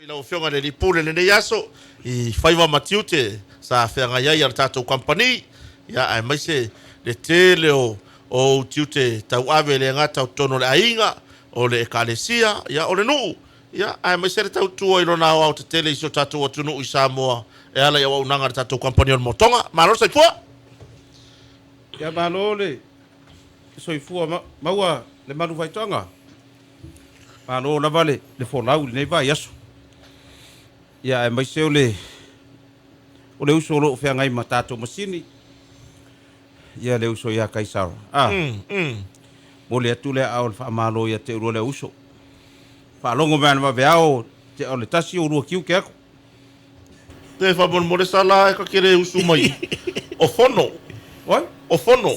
lau Afioga i le Alii Pule i lenei aso i faiva ma tiute sa feagai ai a le tatou kamupani, ia aemaise le tele o ou tiute tauave e le gata o totonu o le aiga, o le Ekalesia, ia o le nuu, ia aemaise le tautua i lona aoaotetele i si o tatou atunuu i Samoa e ala i auaunaga a le tatou kamupani o le Motoga. Malo le soifua! Ia malo le soifua maua le malu faitoaga. Malo lava le folau i lenei vaiaso. Ia aemaise o le o le uso o lo o feagai ma tatou masini, ia le uso ia Kaisara. A, momoli atu le aao o le faamalo ia te oulua le uso. Faalogo mai ana vaveao te o le tasi o lua tiute atu. Te faamolemole sala e ka te le usu mai o Fono. Oi? O Fono.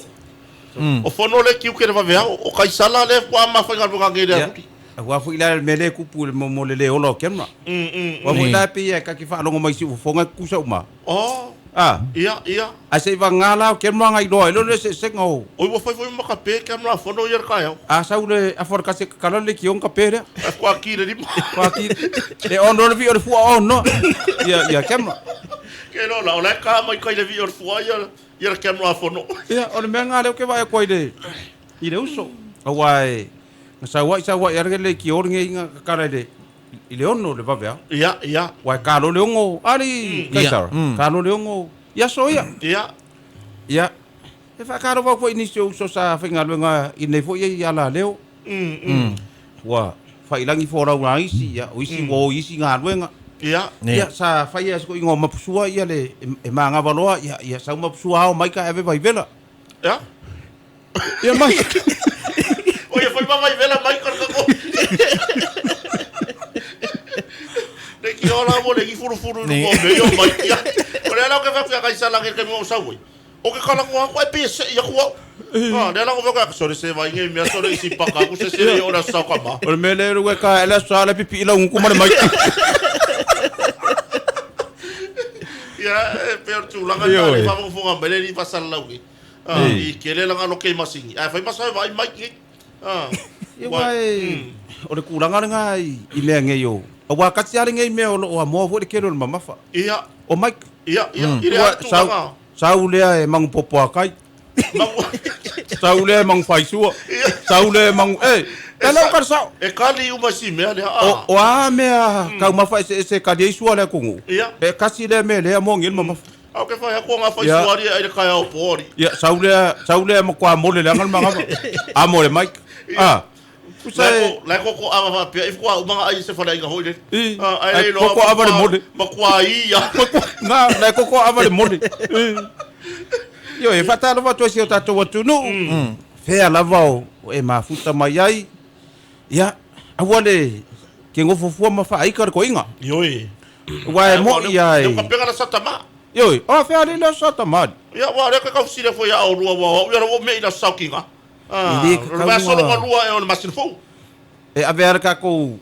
O Fono le tiute le vaveao. O Kaisala lea faatoa ma faigaluega nei le alu. Aua foi la le mea lea e tupu i le mo le le ola o camera. Aua foi la e pei e ta te faalogo mai i siufofoga e tutusa uma. Oh. A. Ia, ia. Ae se i vagana la o camera na iloa ai loa le eseesega o. Oi ua fai foi ma kape camera a Fono ia le taeao. A sau le afa o le kasi e kakala le leitio ona kape lea. Ae faatoa ki le lima. Faatoa ki le on loa le vii o le fua on loa ia ia camera. Ke iloa la, o la e ka mai tai le vii o le fua ia ia le camera a Fono. Ia, o le mea lena lea ou te vaai atu ai i le i le uso. Aua e na sau ai sau ai lava le leitio lenei na kakala i le i le 6 le vaveao. Ia, ia. Aua e ta loa le 6, a alii Kaisara, ta loa le 6 i aso ia. Ia. Ia, e faatalofa atu foi i nisi o uso sa faigaluega i lenei foi alaleo. Ua faiilagi folau a isi, ia, o isi ua o i isi galuega. Ia. Ia, sa faia e si toeaina o Mapusua ia le e magava loa, ia, ia sau Mapusua ao mai ka e ave vaivela. Ia. Ia mai. O ia foi ma vaivela mai ka ka. Le ki ola mo le ki furu furu no mo me yo mai kia. O le ala o ke fa kai sala ke ke mo sa wei. O ke kala ko aku e pe se ia ku au. Ah, le ala ko ka sore se vai nge mea sore isi paka ku se se o la sa ka ma. O le mea lea ua ka ele sa le pipi ila ungu ma le mai. Ia e pe o tulaga na le fa mo mai le ni fa sala lau. Ah, i kele la ngalo ke masini. Ai fai masa vai mai ki. Ah. Ia wai o le tulaga lena i mea nei o aua kati lava lenei mea o lo o amoa foi le tele o le mamafa. Ia. O Mike. Ia, ia, i le Ua tulaga. Sau, sau lea e magu popoakai. Magu. Sau lea e magu faisua. Sau lea e magu e. E lau ka sao. E kali uma si mea lea. O, o a mea taumafa eseese e kali ai sua le atunuu. Ia. E kasi lea mea lea moagi ai le mamafa. A o ke whai aku nga whai suari ai le kai ao pori. Ia, sau lea, sau lea matua mole leaga le magava. A mole Mike. A. Pusa e. Lai koko ava whapea, i whakua umanga ai se whare inga hoi le. I. Ai Ai le koko ava le mole. Makua i ia. Makua, na, lai koko ava le mole. I. Ioe, e faatalofa atu ai si o tatou atunuu. Fea lava o e mafuta mai ai. Ia, aua le ke nofo fua ma faaika le toaiga. Ioe. Aua e moi a e. Leu kapega la satama. Ioe, o afea alii le satama alii. Ia, ua lea ka kausile foi a olua ua au ia ua mei la saukinga. E le tatau O le vaiaso lona lua ea o le masina fou. E ave lava le tatou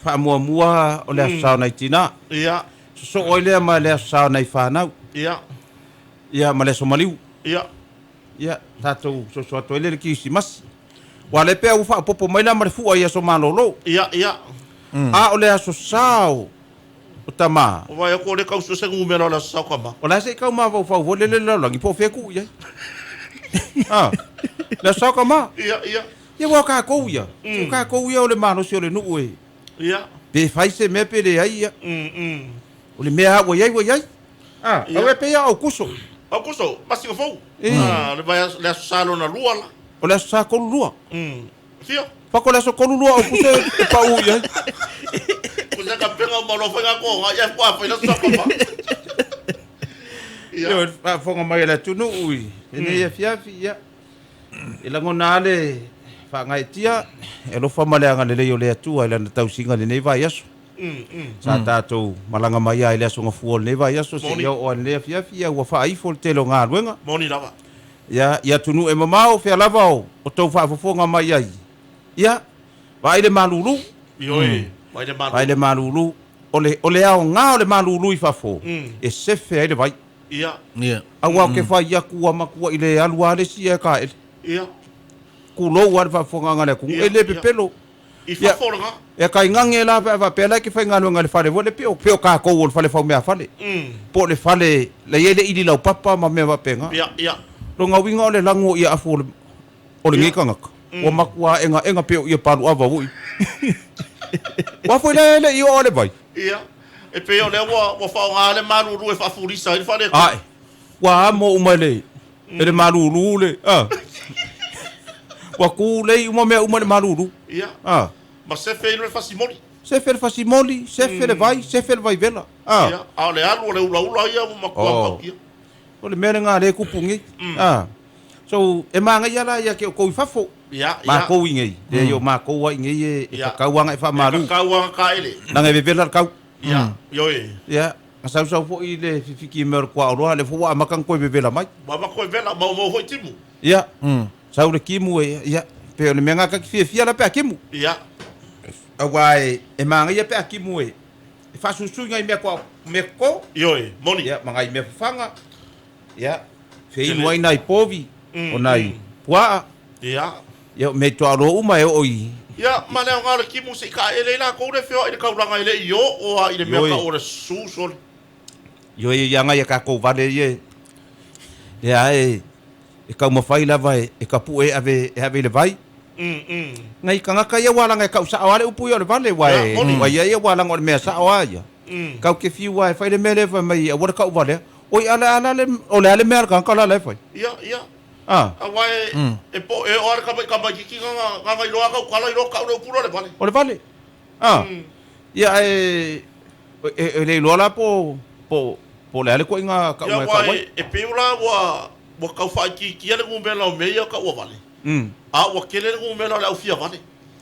faamuamua o le Aso Sa o nai tina. Ia. Sosoo ai lea ma le Aso Sa o nai fanau. Ia. Ia ma le Aso Maliu. Ia. Ia, tatou soso atu ai lea i le Kirisimasi. Aua o lea pea ua faaopoopo mai la ma le fua i aso malolo. Ia, ia. A o le aso sa o tama. O vai aku o le kausu se numera o le aso sa o tama. O la e se i kau mafaufau foi lele le lalolagi po o fea e tuu i ai. A, le aso sa o tama. Ia, ia. Ia aua o tatou ia, o tatou ia o le malosi o le nuu e. Ia. Pe fai se mea pe leai ia. O le mea lava ua i ai ua i ai. A, Ia. aua e pei lava o Aukuso. Aukuso, masina fou. E. A, le vai le aso sa lona lua la. O le aso sa tolu lua. Fia. Pako le aso tolu lua o Aukuso e pau i ai. Ko se kapega o malo fai ngā kōnga, ia kua whai la sa papa. Ia. Ioe, le faafofoga mai a le atunuu i lenei afiafi, ia. E lagona lava le faagaeetia e alofa ma le agalelei o le Atua i Lana tausiga i lenei vaiaso. Sa tatou malaga mai lava i le aso Gafua o lenei vaiaso seia oo lava i lenei afiafi, ia ua faaifo le tele o galuega. Moni lava. Ia, i atunuu e mamao, fea lava o tou faafofoga mai ai, ia, vaai le malulu. Ioe, vaai le malulu. Vaai le malulu. O le, o le aoga o le malulu i fafo, e sefe ai le vai. Ia. Ia. Aua ou te fai atu ua matuai le alu lava le isi ae taele. Ia. Tulou lava le faafofogaaga a le atunuu, e le pepelo. I fafo lena. Ia kaigage la pe a faapea la e te faigaluega i le fale foi lea pei o pei o tatou o le fale faumeafale po o le fale la e i ai le ili laupapa ma mea faapena. Ia, ia. Lona uiga o le lanu o ia afu o le o lenei tagata ua matua egaega pei o ia paluava foi. Aua foi la e le i oo le vai. Ia, e pei o lea ua ua faaaoga le malulu e faafulisa ai le faaletonu. Ae, ua amo uma e le e le malulu le a. Ua tulei uma mea uma i le malulu. Ia. A. Ma sefe ai loa le fasimoli. Sefe le fasimoli, sefe le vai, sefe le vaivela. A. Ia, a o le alu o le ulaula ia ua matua matautia. O le mea lena lea e tupu nei. A. So, e manaia la ia te outou i fafo. Ia, ia. Matou i nei, leai o matou lava i nei e Ia. tatau lava ona e faamalu. E tatau lava ona taele. Leaga e vevela le tau. Ia, ioe. Ia, na sausau foi le fifiki mai o le kuaoloa, lea foi ua amata ona toe vevela mai. Ua amata toe vela, maumau foi timu. Ia, sau le timu e, ia, pei o le mea lena ta te fiafia la pe a timu. Ia. Aua e, e manaia pe a timu e, e faasusui nai mea kua, mea toto. Ioe, moni. Ia, ma nai mea fafaga. Ia, feinu ai nai povi, o nai puaa. Ia. Ia, o mea i tuaoloa uma e oo i. Ia, ma le aoga o le timu se i taele ai latou le feoai i le taulaga e le i oo lava i le mea tau o le susu sole. Ioe, ia nai a tatou vale ia, lea e, e taumafai lava e tapue e ave, e ave i le vai. Nai tagata ia ua laga e tau sao lava le upu ia o le vale, aua e, aua ia ia ua laga o le mea sao lava ia. Kau te fiu lava e fai le mea lea fai mai aua le tau valea. Oi a le a le o le a le mea a le tagata la la e fai. Ia, ia. A. Aua e, e po, e oo lava le tama i tamaititi na, na iloa tau tala iloa tau le upu lea o le vale. O le vale. A. Ia ae e, e le iloa la po, po, po o le a le ituaiga Ia, tauga e tau aua ai. e, e pei la ua, ua tau faaitiitia le numera o mea ia tau vale. A ua tele le numera o le au fia vale.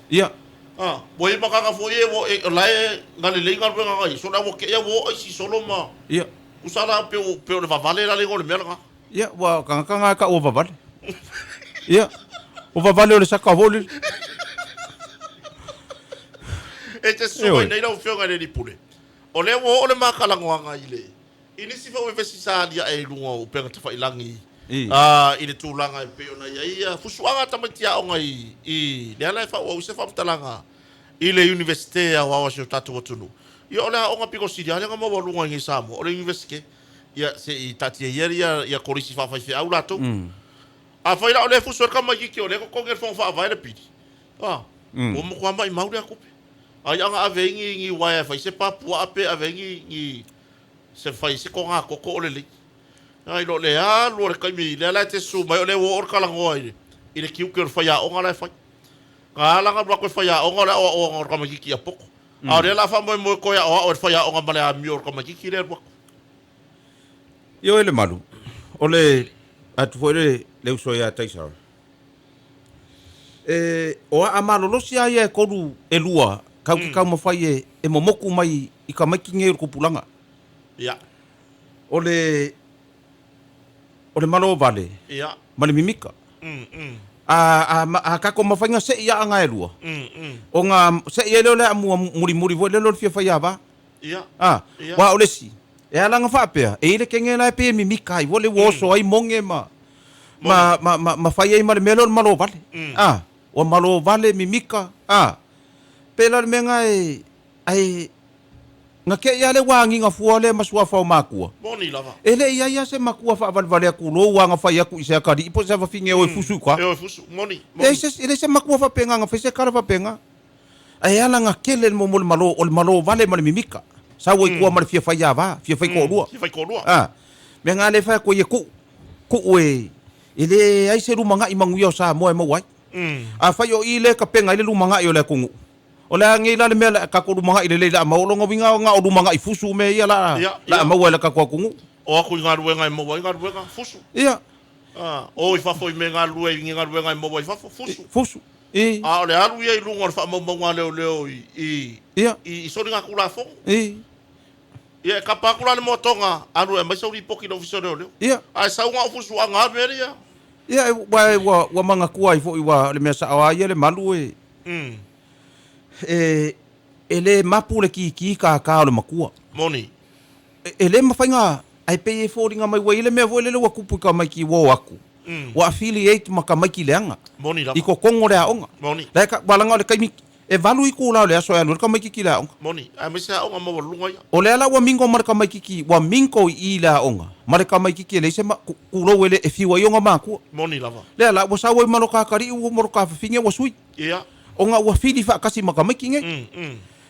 Ia. A, ua i ai ma tagata foi ia ua, e, o la e na lelei galuega na ia, solo ua tea ua oo aisi solo ma. Ia. Tusa la pei o, pei o le vavale la le igoa o le mea lena. Ia, ua o tagata na e taua vavale. Ia, o vavale o le saka foi lele. E te susu mai nei lau Afioga i le Alii Pule, o lea ua oo le ma talanoaga i le, i nisi foi o vevesi sa aliae i luga o upega tafailangi i le tulaga e pei ona i ai ia fusuaga a tamaiti aoga i, i lea la e faaauau ai se faamatalaga i le Iunivesite Aoao a si o tatou atunuu. Ia o le aoga pito sili lava lea na maualuga i inei i Samoa, o le Iunivesite. Ia se i taatia ia ia, ia kolisi faafaifeau latou. Afai la o lea e fusu ai le tamaitiiti o lea e totogi e le Fono Faavae le pili, a, ua matua maimau lea tupe. Ai ana ave ai ni, ni uaea e fai se pa puaa pe ave ai ni, ni se fai se togatoto o lelei. Nai lo le alu o le taimi, lea la e te susu mai o lea ua oo le talanoa i le, i le tiute o le faiaoga la e fai. Na ala ona alu atu e faiaoga o le aoaoga o le tamaitiiti ia poto. A o lea o le a faamoemoe toe aoao e le faiaoga ma le amio o le tamaitiiti lea e alu atu. Ioe le malu, o le atu foi le, le uso ia Taisara. E, o aa malolosi lava ia e tolu, e lua, kau te taumafai e, e momoku mai i tamaiti nei o le tupulaga. Ia. O le, o le malovale Ia. ma le mimika. A, a, a tatou mafai ona sei aa na e lua, ona sei ai lea o le aa mua mulimuli foi lea o le fia faiava. Ia. A, Ia. aua o le isi, e ala ona faapea, e i ai le kege la e pei e mimika ai, ua le ua oso ai moge ma, ma, ma, ma, ma fai ai ma le mea lea o le malovale. A, ua malovale, mimika, a, pei la o le mea lena e, ae, na te i lava le ua agiga fua lea ma suafa o makua. Moni lava. E le i ai lava se makua faavalevale atu loa ua gafai atu i se atalii po o se afafine e o e fusu i uta. E o e fusu, moni, E moni. leai se, e leai se makua faapena na fai se tala faapena. Ae ala na tele le mo le malo, o le malo vale ma le mimika. Sau ai tua ma le fia fai ava, fia fai toalua. Fia fai toalua. A, mea na lea e fai atu ai e tuu, tuu e, e leai se lumanai manuia o Samoa e maua ai. Afai o i lea e tapena ai le lumanai o le atunuu, o le a nei la le mea le tatou lumanai lelei la a maua, o lona uiga na o lumanai fusu mea ia la, Ia, la a ia. maua e le tatou atunuu. O atu i galuega e maua ai galuega, fusu. Ia. A, o i fafo i mea galulue i ni galuega e maua i fafo, fusu. Fusu. I. A o le alu ia i luga o le faamaumauga a leoleo i, i, Ia. i, i soligatulafono. I. Ia, e kapa atu la le moatoga, alu e aumai sau lipoti i le Ofisa o Leoleo. Ia. Ae sau na o fusuaga lava mea ia. Ia, e, ua, ua, ua manatua ai foi ua o le mea sao lava ia le malu e, e, e le mapu le kiki kākā o le makua. Moni. E, e le mafai ona, ae pei e foliga mai ua i ai le mea foi lele ua tupu i tamaiti ua o atu, ua affiliate ma tamaiti leaga Moni lava. i totonu o le aoga. Moni. La e ka, ua laga o le taimi, E 8 itula o le aso e alu ai le tamaititi i le aoga. Moni, aemaise aoga maualuluga ia. O lea la ua mingo ma le tamaititi, ua mingo i i i le aoga ma le tamaititi e leai se tulou e le e fiu ai ona matua. Moni lava. Lea la ua sau ai ma lo ta atalii ma lo ta fafine ua sui. Ia. Ona ua fili faatasi ma tamaiti nei.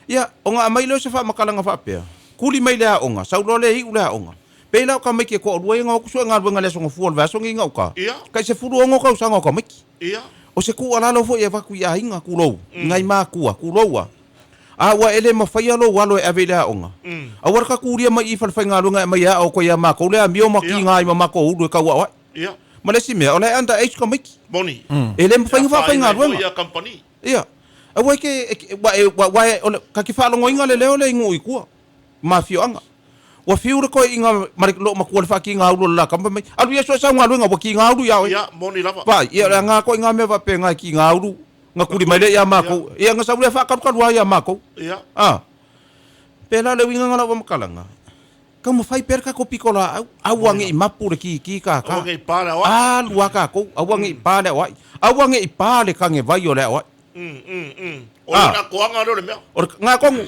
Ia, ona aumai lea o se faamatalaga faapea, tuli mai le aoga, sau loa lea iu le aoga. Pei la o tamaiti e toalua ia na o atu sue galuega i le Aso Gafua o le vaiaso nei gauta, Ia. tai 16 tausaga o tamaiti. Ia. O se tuualalo foi e avatu i aiga, tulou, i nai matua, tulou a. A ua e le mafaia lou alo e ave i le aoga, aua le tatulia mai i i falefaigaluega e aumai e aao atu ai ia matou le amio ma kiga ai ma matou ulu e tauaoai. Ia. Ma le isi mea, o la e under age tamaiti. Moni. E le mafai E ona afaina ai foi faafaigaluega. ia kamupani. Ia. Aua e te, e, ua e, ua, ua e, o le, ta te faalogoina le leo lea i nuu i tua, ma afioaga. Ua fiu le toeaina ma le loomatua i le faatigaulu o le la tama, fai mai, Alu ia sue sau galuega, ua tigaulu ia oe. Ia, moni lava. Vaai, ia o le aga koe ngā mea faapena e tigaulu, na tuli mai lea ia makou, ia na sau lea faakalukalu lava ia makou. Ia. A. Pēlā le uiga na lau faamatalaga, taumafai pea le tatou pitolaau, aua ne i mapu le kiki kākā. Aua ne i pa le aoai. Alu lava tatou, aua ne i pa le aoai, aua ne i pa le tanevai o le aoai. O le atoaga lea o le mea. O le ngā tonu.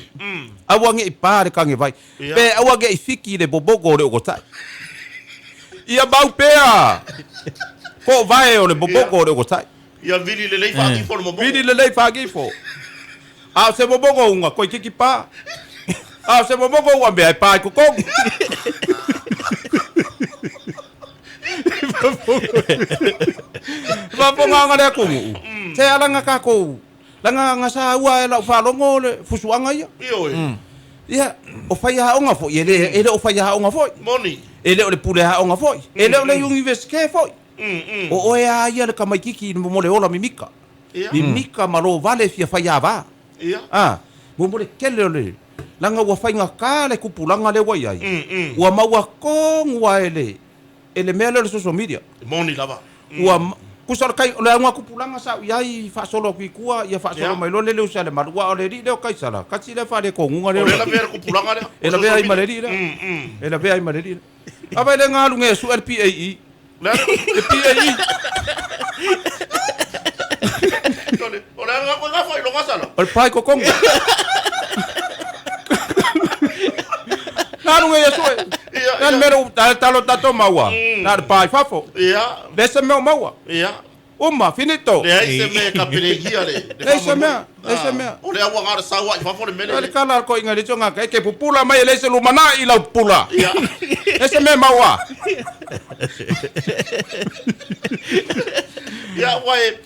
Aua ne i pa le tanevai. Pe aua ne i fiki le bobogo o le ogotai. Ia mau pea ko vae o le bobogo o le ogotai. Ia vili lelei faagifo le momogo. Vili lelei faagifo. A o se momogo unga koe kiki pa. A o se momogo ua mea e pa i kokogu. Faafofoga le atunuu, se ala nga tatou, laga nga saua e lau faalogo le fusuaga ia. Ioe. Ia, o faiaoga foi, e le, e le o faiaoga foi. Moni. E le o le pule aoga foi. E le o le Universite foi. O oe a ia le tamaititi mo le ola mimika. Mimika ma lou vale fia faiava. Ia. A, mo le tele o le, laga ua faigata le tupulaga lea ua i ai. Ua maua tonu lava e le, e le mea lea o le social media. E moni lava. Ua, tusa o le kai, o le auga tupulaga sa ou i ai faasolo atu i tua, ia faasolo mai loa le leusa i le malu, aua o le alii lea o Kaisara, kasi lea faalekonuga lea. O lea e lavea le tupulaga lea. E lavea ai ma le alii lea. E lavea ai ma le alii lea. A vai le galu nei e sue le PAE. Le a le. Le PAE. O le aga koe nga faailoga sala. O le pae kokogi. Galu nei e sue. Ia, Ia le ia. mea lea talo tatou maua, na o le pa i fafo. Ia. Le se mea o maua. Ia. Uma, finito. Leai se mea e kaperegia le le Leai se faamoemoe. mea, leai se mea. O le auaga o le sau ai fafo le mea O le lea. kala a le koiga le tonga e ke pupula mai e leai se lumanai i lau pupula. Ia. Leai se mea maua. Ia, ua e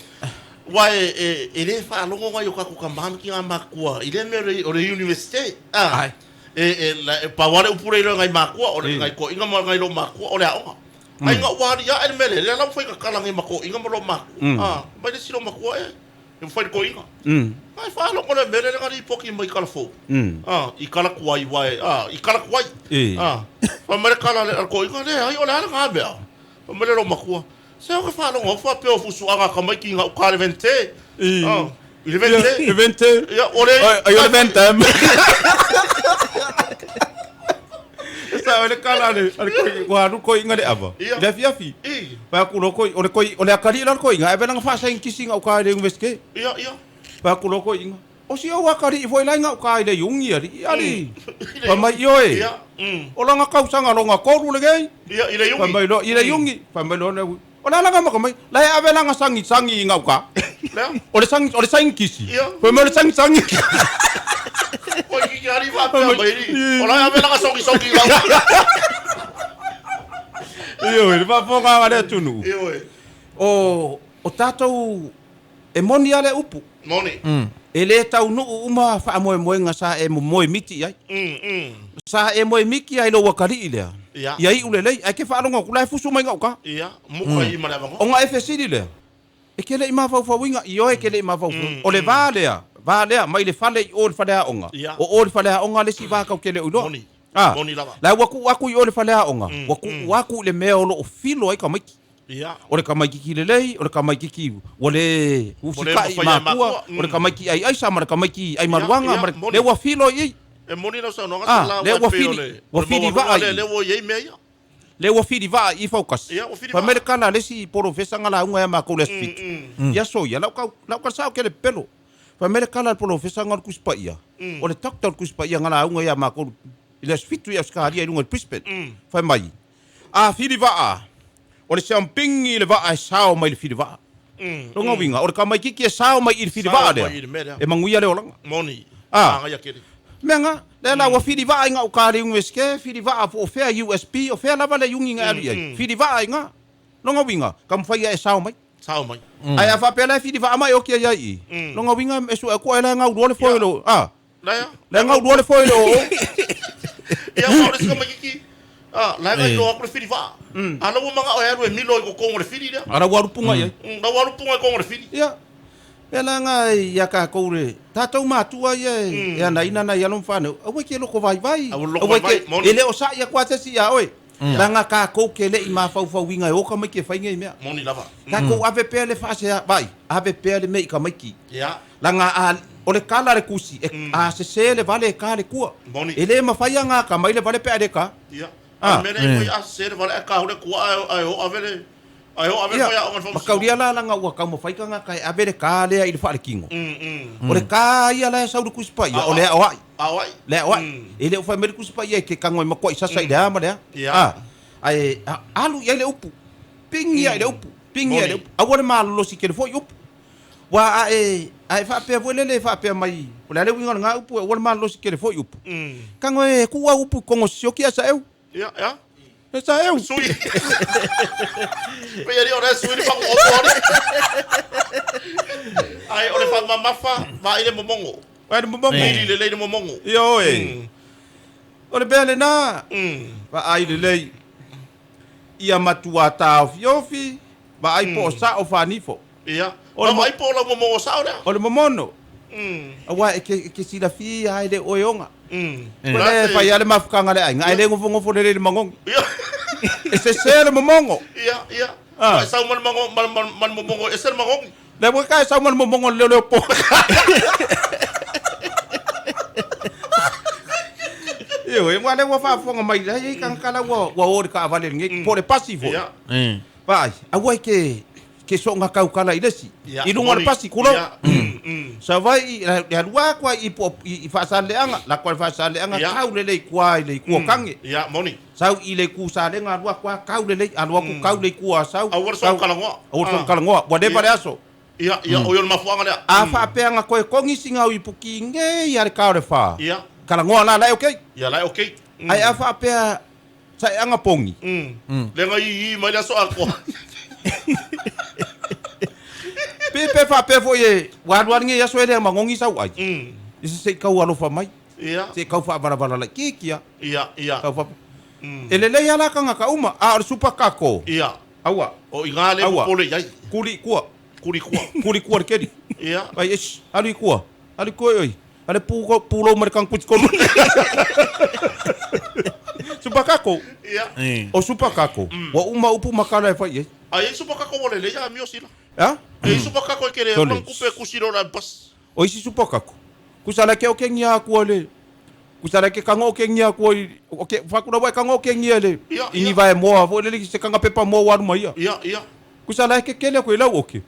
ua e e e le faalogo ngai o kakou tama ma tina matua i lea mea o le o le universite. Ah. Ai. E e la e pau lava le upu lea i ngai makua o le ngai toeaiina ma ngai loo matua o le aoga. Ai ina ua aliae le mea lea, lea la ua fai tatala nei ma toeaiina ma loo matua. Ah, mai le isi loo matua e e fai le toeaina. Ai faalogo le mea lea na lipoti mai i kala fou. Ah, i kala tuai ua e ah, i kala tuai. Ah, fai mai le kala a le toeaina, leai o le a lena mea. Fai mai le loo matua, Se o ke faalogo au faapea o fusuaga a tamaiti i gauta le vente. Ah, i le vente. Le vente. Ia, o le... Ai o le ventem. Sa o le kala le ale koi ua alu koiga le ava. Ia. I le afiafi. I. Fai atu loa koi o le koi o le akalii la le koiga ae velaga faasaigikisi gauta i le Universite. Ia, ia. Fai atu loa koiga. O si ou akalii foi la i gauta i le iugi alii alii. Fai mai ioe. Ia. O lona tausaga lona tolu lenei. Ia, i le iugi. Fai mai loa i le iugi. Fai mai loa le O le a laga maka mai, la e ave lana sagisagi i gauta. Lea. O le sagi, o le saigikisi. Ia. Fai mai o le sagisagi. Koi ki alii faapea mai alii. O la e ave lana sogisogi i gauta. Ioe, le faafofoga a le atunuu. Ioe. O, o tatou, e moni lava le upu. Moni. E le taunuu uma faamoemoega sa e momoe miti i ai. Sa e moe miti ai i lou atalii lea, Ia. ia iu lelei, ae ke faalogo atu la e fusu mai gauta. Ia, muka i ma le avanoa. Ona e fesili lea, e ke le i mafaufauina, ioe e ke le i mafaufauina. O le va lea, va lea, mai le fale i o i le faleaoga. Ia. O o i le faleaoga le isi va kau ke le o iloa. Moni. Ah. Moni lava. La ua tuu atu i o i le faleaoga, ua tuu atu i le mea o loo filo ai tamaiti. Ia. O le tamaititi lelei, o le tamaititi ua le usitai i mafai e matua, matua. o le tamaiti aiaisa ma le tamaiti aimaluaga, Ia, ma le, moni. lea ua filo i i. E moni lau saunoaga Ah, sa la lea ua ua e pei o fili- le ua o le fili maualuga vaa lea i. lea ua i ai mea ia. Lea ua fili vaa i faukasi. Ia, ua fili Fai mai vaa. le kala a le isi polofesa nga lauga ia makou i le aso Fitu. Ia aso ia, lau kau, lau kala sao ke le pepelo. Fai mai le kala a le polofesa nga o le Tusi Paia, o le doctor o le Tusi Paia nga lauga ia matou i le aso 7 i Ausetalia i luga i le Brisbane. Fai mai, a fili vaa, o le siampingi i le vaa e sao mai i le fili vaa. Lona uiga, o le tamaititi e sao mai i le fili vaa lea, e manuia le olaga. Moni, magaia tele. Mea nga, lea la ua fili vaa i gauta i le Iunivesite, fili vaa po o fea USB, o fea lava le iuni na e alu i ai, fili vaa i ina. Lona uiga, taumafai ia e sao mai. Sao mai. Ae a faapea la e fili vaa ma e oti ai ai i i, lona uiga e sue atu ai la e gaulua le foe o le, a, la e gaulua le foe o le oo. Ia, aua o le isi tamaititi, a, la e iloa atu le fili vaa. A la ua manao e alu e milo i totonu o le fili lea. A la ua alu puga i ai. La ua alu puga i totonu o le fili. Ia, mea la na ia tatou le, tatou matua ia e anaina nai alo ma fanau, aua e te loto vaivai, aua e te, e le o sa'i atu lava se isi ia oe. Leaga tatou te le i mafaufauina e o tamaiti e fai nei mea. Moni lava. Tatou ave pea le faasea, vaai, ave pea le mea i tamaiti. Leaga a, o le tala a le tusi, e, a sese le vale e ta le tua. Moni. E le mafai ona atamai le vale pe a le ta. Ia. A o le mea lea foi a sese le vale ae ta le tua ae o ave le, ae o ave le faiaoga i le faamasinoga. Mataulia la leaga ua taumafai tagata e ave le ta lea i le faaletino. O le ta ia la e sau i le Tusi Paia, o le aoai. Aoai. Le aoai. E le o fai mai le Tusi Paia e te tago e matuai sasa i le a ma le a. Ia. Ae alu i ai le upu. Pigi i le upu. Pigi i le upu. Aua le malolosi tele foi upu. Ua a e, a e faapea foi lele e faapea mai, o le a le uiga o lena upu, aua le malolosi tele foi upu. Tago e tuu au upu i totonu o sioki ae saeu. Ia, ia. E saeu. Sui. Pei ali o le sui le pangu opo ali. Ai o le faamamafa vaai le momogo. Vaai le momogo. Vili lelei le momogo. Ioe. O le mea lena, vaai lelei ia matua taofiofi, vaai po o sao fanifo. Ia. O le vaai po o lau momogo sao lea. O le momono. Aua e te silafia lava e le oe oga. O lea e fai lava le mafutaga a le aiga, ae le nofonofo lelei i le magogi. E sese le momogo. Ia, ia. E sau ma le momogo, e ese le magogi. Lea foi ka e sau ma le momogo o le leoleo po. Ioe, aua lea ua faafofoga mai, la e i ai tagata la ua o i le taavale lenei, po o le pasi foi. Vaai, aua e te te soonga taukala i le isi, i luga o le pasi, tulou. Savaii, e alu atu ai i i Faasaleleaga, lako ai i Faasaleleaga, tau lelei i tua i le itu o Tage. Sau i le itu Salega, alu atu lava tau lelei, alu atu tau le itu Asau. Aua le soonga talanoa. Aua le soonga talanoa, ua leva le aso. Ia, ia, o ia o le mafuaaga lea. A faapea na toe togi sina au ipuki nei a le ta o le fa, talanoa la, la e okay. Ia, la e okay. Ae a faapea Saeaga pogi. Lea na ii mai le aso atoa. Pe pe faapea foi e ua alu lava lenei aso e le magogi sau ai. I se se i tau alofa mai. Ia. Se i tau faavalavala laitiiti lava. Ia, ia. Tau faa... E lelei lava la tagata uma, a o le supa kako. Ia. Aua. O i ina lea e popole i ai. Kuli i tua. Kuli i tua. Kuli i tua le keli. Ia. Ai, eish, alu i tua. Alu i tua oi. A le pu pulou ma le kankuti kolu. Supakako. Ia. O supakako. Ua uma upu ma kala e fai i ai. A i ai supakako ua lelei a amio sila. A? E i supakako e kele Sole. kupe kusi lola bas. O isi supakako. Kusa la ke o kengia aku le. Kusa la ke kanga o kengia aku i o ke fakura wa kanga o kengia le. Ia, I ni ia. vae moa fo le se kanga pepa moa waru mai ia. Ia, ia. Kusa la ke kele ko i lau oke.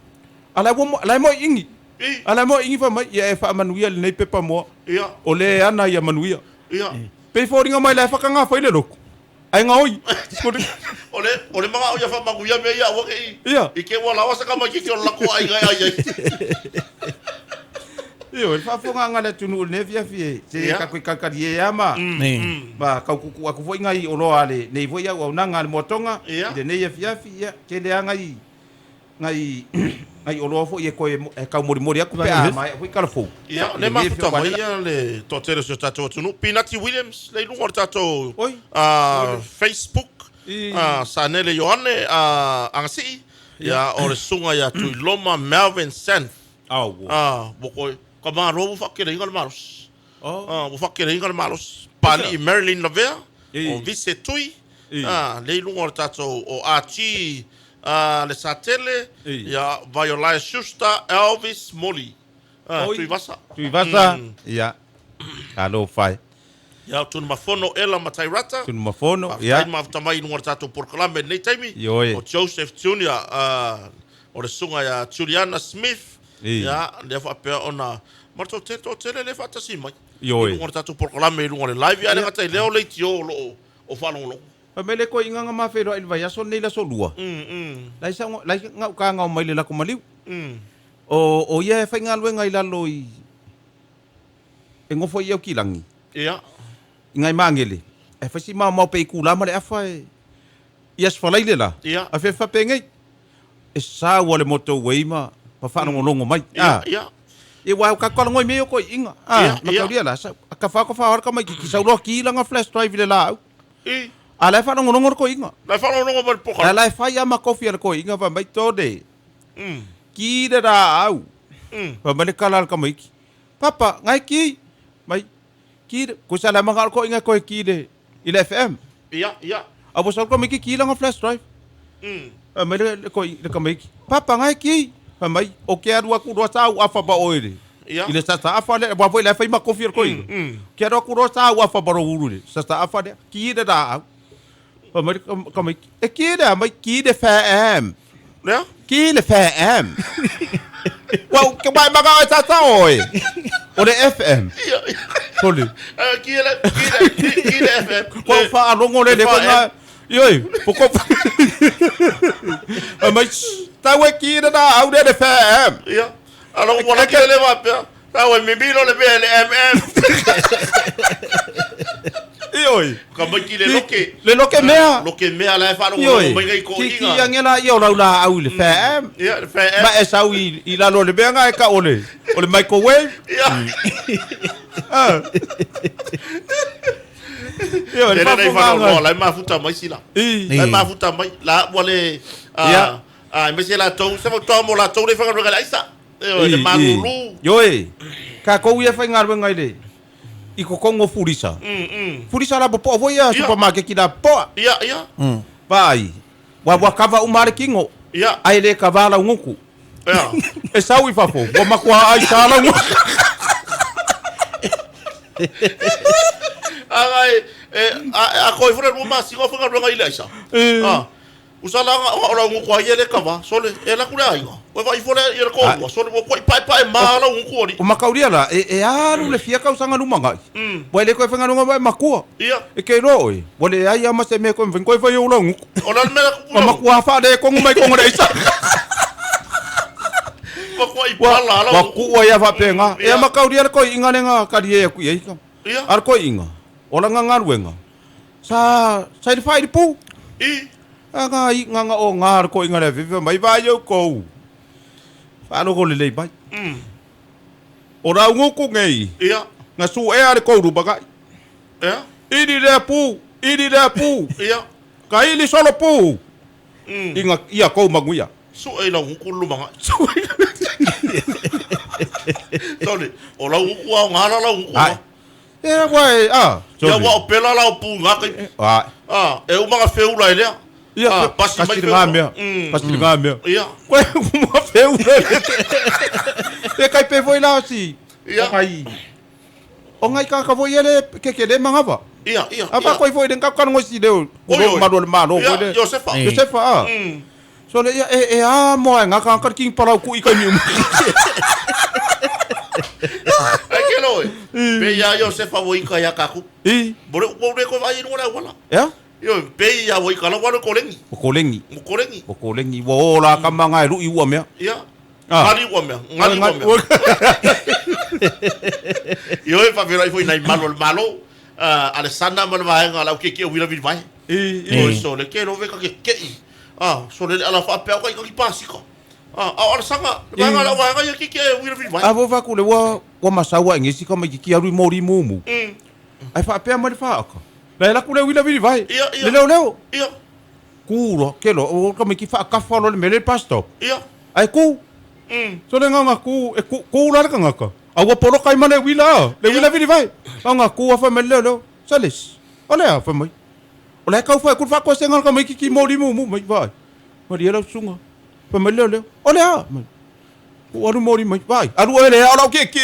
A la ua la mo ingi. I. A la mo ingi fa mai ia e faamanuia lenei pepa moa. Ia. O le ana ia manuia. Ia. Pei foliga mai la e whakangawha i le loko. Ai ngaoi. O le, o le manga o ia faamanuia mea ia aua ke i. Ia. I ke ua lawa se tamaitiiti o le latou aiga e ai ai. Ioe, le faafofogaaga a le atunuu i lenei afiafi e se Ia. tatou ikalikali e ama ma taututu atu foi nai oloa a lenei foi auaunaga a le Moatoga Ia. i lenei afiafi, ia, tele lava nai nai nai oloa foi e toe e taumolimoli atu pe a maea foi tala fou. Ia, I le lenei mafuta mai feovalela. ia le toatele o si o tatou atunuu. Pinati Williams, le i luga o le tatou Oi. Facebook, I. Sanele Ioane Agasii, ia, o le susuga ia Tuiloma Melvin Santh. Au. Ua koe, ka malo ua faakeleina le malosi. Oh. Ua faakeleina le malosi. Palii Marilyn Lavea, I. o Vise Tui, I. le i luga o le tatou o RT le Satele, I. ia Vaiolae Schuster, Elvis Moli, Oi. Tuivasa. Tuivasa. Ia. Talofa e. Ia, Tunumafono Ela Matairata. Tunumafono, Faafetai ia. mafuta mai i luga o le tatou polokalame i lenei taimi. Ioe. O Joseph Junior, o le susuga ia Juliana Smith, Ia, lea faapea ona ma le toatele, toatele lea e faatasi mai. Ioe. I luga o le tatou polokalame i luga o le live, ia ae le gata i lea o leitio o lo o o faalogologo. Fai mai le toeaina na ma feiloai i le vaiaso lenei i le aso Lua, la e sau, la e gauta na omai i le latou maliu. O, o ia e faigaluega i lalo i, e nofo i Aukilagi. Ia. I nai magele, ae fai si maomao pe itula ma le afa e, i Aso Faraile la. Ia. Ae fai faapenei, e sau lava le motorway ma, ma faalogologo mai. Ia, ia. Ia aua ua tatou talanoa i mea ia o toeaiina. Ia, ia. Mataulia la, sau, a tafa tafa lava le tamaitiiti sau loa ki lana flash drive i le laau. I. A la e faalogologo le toeaina. La e faalogologo mai le A la e fai lava ma kofi a le toeaina fai mai, Tone, ki le laau. Fai mai le tala a le tamaiti, Papa, ngai ki. Mai, ki le, koe sa le manao le toeaina e toe ki i le FM. Ia, ia. A ua sau le tamaiti ki lana flash drive. Fai mai le, le, le, le tamaiti, Papa, ngai ki. Fai mai, o ke alu atu loa sa au afa ma oe i le, i le sasa afa lea, aua foi la e fai ma kofi a le toeaina. Ke alu atu loa sa au afa ma lou ulu i le sasa afa lea, ki le laau. Fai mai le tamaiti, e ki le a mai, ki le FM. Lea? Ki le FM. Ua, ke mai manao e sasa oe. O le FM. Ia. Sole. Ki le, ki le, ki le FM. Ua faalogo le le koe Ioe, poko. Fai mai, tau e ki le laau lea le FM. Ia. Alo ua laki le faapea. Tau e mimilo le mea i le MM. Ioe. Tamaiti le loke. Le loke mea. Loke mea la e faalogologo mai ngai toeaiina. Ki ange laia o lau laau i le FM. Ia, le FM. Ma e sau i lalo o le mea na e tau o le microwave. Ia. Ioe, le Tele nai faafofogaaga. faalogologo la e mafuta mai sila. La e mafuta mai. La ua le Ia. aemaise latou se fautuaga mo latou le faigaluega i le aisa. Ioe, le malulu. Ioe, tatou ia e faigaluega i le i totonu o fulisa. Fulisa lapopoa foi ia supamakeki lapopoa. Ia, ia. Vaai, ua ua kava uma lava le tino. Ia. Ae le kava lau gutu. Ia. E sau i fafo, ua matua aisa lau gutu. Aga e, e, a, a koe fura lua masina o faigaluega i le aisa. Ah. Usa la o lau gutu ai e le kava, sole, e la ku le aiga. Ua vaai fo le ia le koua, sole ua kuai paepae ma lau gutu ali. O mataulia la, e alu le fia tausaga lumanai. Ua le toe faigaluega mai matua. Ia. E ke iloa oe, ua leai lava ma se mea e toe mafai ona toe fai ou lau gutu. O le a le mea la kupu Ua lau. matua faaletonu mai totonu o le aisa. Ua kuai pala lau Ua gutu. tuu ai lava faapena. Ia. E mataulia le toeaina lea na talie atu i ai. Ia. A le toeaina, o lana galuega, sa sa i le fai i le pu. I. Aga i nganga o ngā le koinga le viva mai vai au kou. Whaalogo le lei mai. O rau nguku ngei. Ia. Nga su ea le kouru bagai. Ia. Ili lea pu, ili lea pu. Ia. Ka ili solo pu. Inga ia kou manguia. Su e lau gutu lumangai. Sole, o lau gutu au ngā la lau gutu. Ai. E wai, a. Ia ua o pela lau pu ngā kai. Ai. Ah, e uma ngā feula e lea. Ia, Ah, pasi mai kasi feula. ngā mea. Kasi ngā mea. Ia. Koe uma feula. E kai pe foi la si. Ia. O ngai. O ngai ka ka foi ele ke ke le mangava. Ia, ia. A fa koi foi den ka ka ngosi le o Oi, oi. malu le malo Ia, foi le. Josefa. Josefa a. So le ia e e a mo nga ka ka king palau ku i kai mi. Ai ke loe. Pe ia Josefa wo ika ia kaku. I. Bore ua ure koe vai runga le auala. Ia? Ioe, pe ia wo ika la walo kolengi. O kolengi. Mo kolengi. O kolengi wo o la ka manga e lui ua mea. Ia. Ah. Ngari ua mea. Ngari ua mea. Ioe, whawherai foi nai malo le malo. Alessandra ma le vaega lau ke ke o wila vili vai. I. Ioe, so le ke rove ka ke kei. Ah, so le ala whaapea ka i ka ki pasika. Ah, au Alessandra, le vaega lau vaega ia ke ke o wila vili vai. A vo faku le ua ua masaua e ngesi ka mai ki aru i mori mumu. Ai whaapea mai le whaaka. La la ku le wila vili vai. Ia, ia. Le leo leo. Ia, Ku ro, ke lo, o ka mai ki whaakafa lo le mele bus stop. ia. Ai ku. So le nganga ku, e ku, ku la le kangaka. A ua polo kai ma le wila, le wila vili vai. A nga ku a wha mai leo leo. Salis. O le a wha mai. O le kau whai, ku whakoa se nganga mai ki ki mori mumu mai vai. Mari e lau sunga. Wha mai leo leo. O le a. Mai. Ku aru mori mai vai. Aru e le a lau ke ke.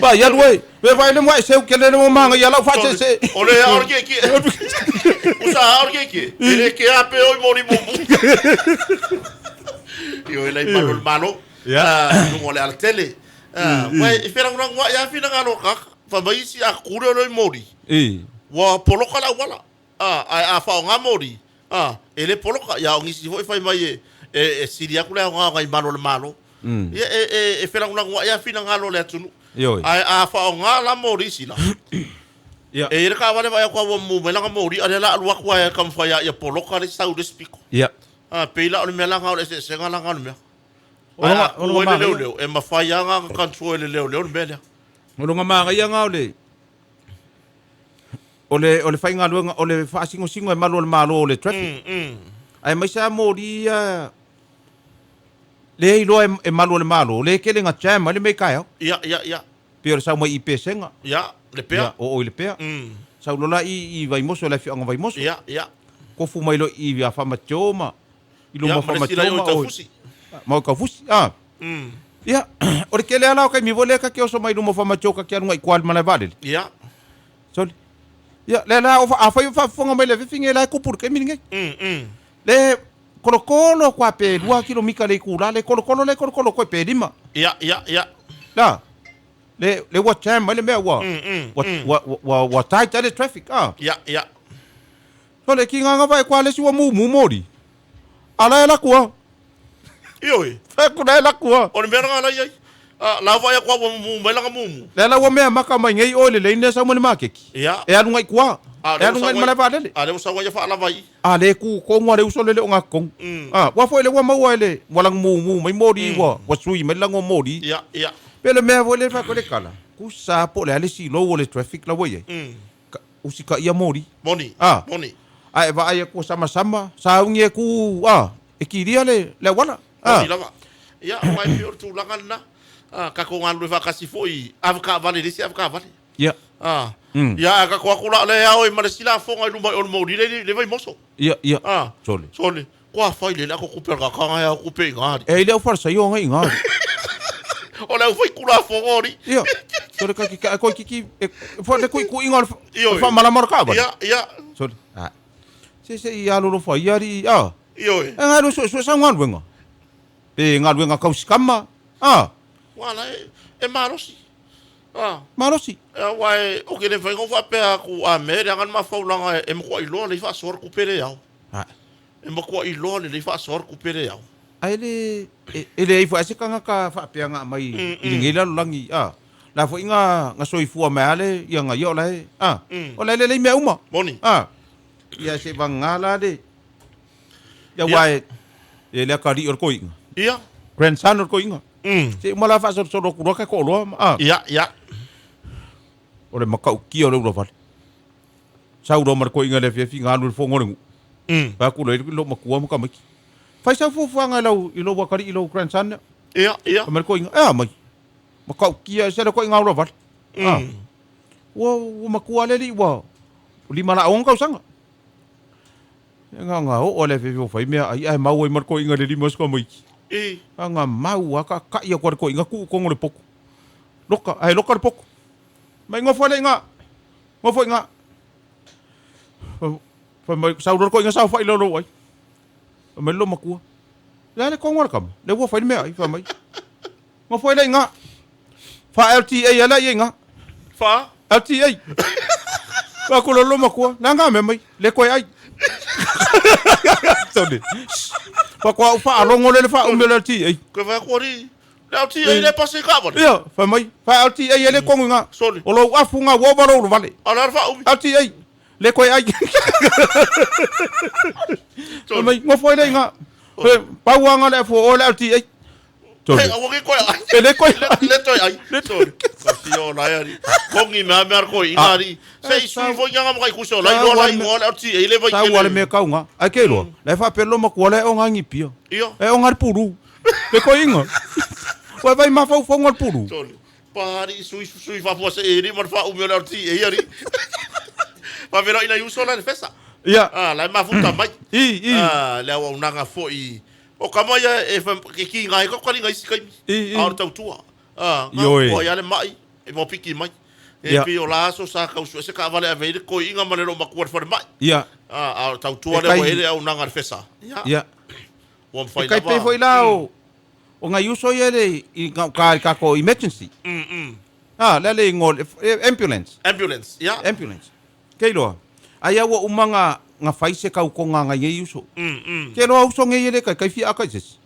Vai, aru e. Ve vai le mai seu ke le mo manga ia lau wha se se. O le a ore ke ke. Usa a ore ke ke. E le ke a pe oi mori mumu. Ioe lai malu o le Malo. Ia. I luga o le alatele. Ua e felagolago ai lava finagalo o tagata. Fai mai isi a kule o leo i moli. Ua poloka le auala. Ae a faaaoga moli, e le poloka. Ia a o nisi foi fai mai e sili atu le aoga o nai malu o le Malo. Ia e felagolago ai lava finagalo o le atunuu. Ae a faaaoga la moli isi la, Ia. E i ai le taavale vaai atu lava ua mumu mai lana moli, a o lea o le a alu atu lava e taumafai lava ia poloka le sau i le isi pito. Ia. A, pei la o le mea la lena o le eseesega la lena o le mea. O Ae loga, a o tu loga ai le manaia. leoleo, e mafai lava ona control e le leoleo le mea lea. O loga manaia lena o le o le o le faigaluega o le faasinosino e malu o le Malo o le traffic. Aemaise lava moli ia lea e iloa e malu o le Malo, lea e tele ina jam ai le mea i taeao. Ia, ia, ia. Pei o le sau mai i Pesega. Ia, Lepea. Ia, o o i Lepea. Sau loa la i i Vaimoso, le afioaga o Vaimoso. Ia, ia. Tofu mai loa i ia Famatio ma i luma Ia, o ma le isi Famatio la i o i ma o i Taufusi. ma o i Taufusi. A. Ia, o le tele lava la o taimi foi lea ta te oso mai luma o Famatio ta te alu agai i tua i le malae vaalele. Ia. Sole. Ia, lea la, afai o faafofoga mai le afefi nei, la e kupu i le taimi lenei. Le kolokolo koa pe 2 kilomita le itula, le kolokolo le kolokolo koe pe 5. Ia, ia, ia. La, le, le ua jam mai le mea ua, ua, ua, ua, ua tight ai le traffic, ah. Ia, ia. Sole, ki ngā ngava e koa le si ua mumu mori. Ala e laku a. Ioe. Fai atu la e laku a. O le mea lena la i ai. A, la vaai atu lava ua mumu mai lana mumu. Le ala ua mea maka mai nei oe le lane lea sau mai le maketi. Ia. E alu ngai i tua. A, E alu ngai i le malae vaalele. A, lea ua sau ai ia faalava i i. A le ku tonu a le uso le le o ngā tonu. A, ua foi le ua maua e le ua laga mumu mai moli ua ua sui mai le laga o moli. Ia, ia. Pe le mea foi le fai atu le kala. Ku sa po o le a le silou o le traffic la ua i ai. Ka, usikaia moli. Moni. A. Moni. A e vaai atu ua samasama, sauni e ku, a, e kilia le, le auala. A. Moni lava. Ia, aua e pei o le tulaga lena. A, tatou galulue faatasi foi i avetaavale i le isi avetaavale. Ia. A. Ia, ae tatou atu la o lea e ao ai ma le isi lafoga i luma i o le moli le, le Vaimoso. Ia, ia. A. Sole. Sole. Kua fai le le ako kupe al kakanga e au kupe i ngā ari. E i le au wharasaio anga i ngā ari. O le au whai kura whongo ori. Ia. Sole ka ki ka koi kiki e wha le kui kui ngā Ioe. wha malama o ka Ia, ia. Sole. A. Se se i alolo wha i ari a. Ioe. E ngā ro sue sue sa ngā luenga. Pe ngā luenga kausikama. A. Wala e, e malosi. A. Malosi. E wa e, o ke le whai ngau whapea aku a me, le angan mafaulanga e makuai loa le i whaasoa kupe le au. A. E matua iloa lelei faasoa le kupe le ao. A e le, e leai foi a se tagata faapea nga aumai i lenei lalolagi, a, la foi nga, nga soifua mai a le ia nga ia o la e, a, o la e lelei mea uma. Moni. A, ia se vagā la le, ia ua e, e le akalii o le koiga. Ia. Grandson o le koiga. Se uma la faasolosolo atu loa ka toaloa, a. Ia, ia. O le matautia o le ulavale. Sau loa ma le koiga i le afiafi galu i le fono o le nuu. Fai atu loa i lou matua ma tamaiti. Fai sau fuafuaga i lau i lou atalii i lou grandson lea. Ia, ia. Fai mai le koiga, e a mai? Matautia ese le koiga ulavale. A. Ua ua matua le alii ua 5 la 6 tausaga. E nga nga oo a le afiafi o fai mea ai ae mau ai ma le koiga i le 50 tamaiti. I. A nga mau a kakai atu a le koiga tuu i totonu o le potu. Loka, ae loka le potu. Mai nofo le iga. Nofo iga. Fai mai, sau loa le koiga saofai lea o lou ai. Fai mai le loomatua. Le a le kongo a le kama? Le ua fai le meaai, fai mai. Nofo ai le iga. Fa LTA a le ai iga. Fa? LTA. Fai atu loa le loomatua, le a nga mea mai? Le koe ai. Sole. Faatoa ou faalogo lea i le faaumi o le LTA. Koe fai atu alii. Le au TA le pasi i kaavale. Ia, fai mai, fai LTA e le kongu nga. Sole. O lou afu nga ua ova lou lavale. A o le a le faaumi? LTA, le koe ai. Fai mai, nofo ai le nga. Fai, pau a nga le afu o oe le LTA. Sole. He, aua ke koe ai. E le koe ai. Le toe ai. Sole. Ka fia o lai ari. Kongi mea mea koe i nga ari. Se i sui foi nga makai kusi o lai loa lai ngoa le LTA le vai Sau a le mea kau nga. Ai ke loa. Le faapea lo makua le o nga ngi pia. Ia. E o nga le pulu. Le koiga. Ua vai mafaufauga le pulu. Sole. Pari sui sui fafua se e ma le faaumi o le LTA ari. Faavela ina i uso la le fesa. Ia. Ah, la e mafuta mai. I, i. Ah, le auaunaga foi. O kama ia e fa ke ki ngai ko kali ngai si kaimi. I, i. A o le tautua. Ah, nga Ioe. ko ia le mai e mo piki mai. E Ia. pei o la aso sa kausu se ka vale ave i le koiga ma le loo makua i le falemai. Ia. Ah, a o le tautua E lea ua kai. i ai le auaunaga a le fesa. Ia. Ia. Ua E mafai tai pei lava. foi la o o nai uso ia le i gauta i le tatou emergency. A, le a le igoa o le ambulance. Ambulance, ia. Ambulance. Ke iloa, ai a ua uma na na fai se tautoga a nai nei uso. Ke iloa uso nei e le taitai fia aka i se isi.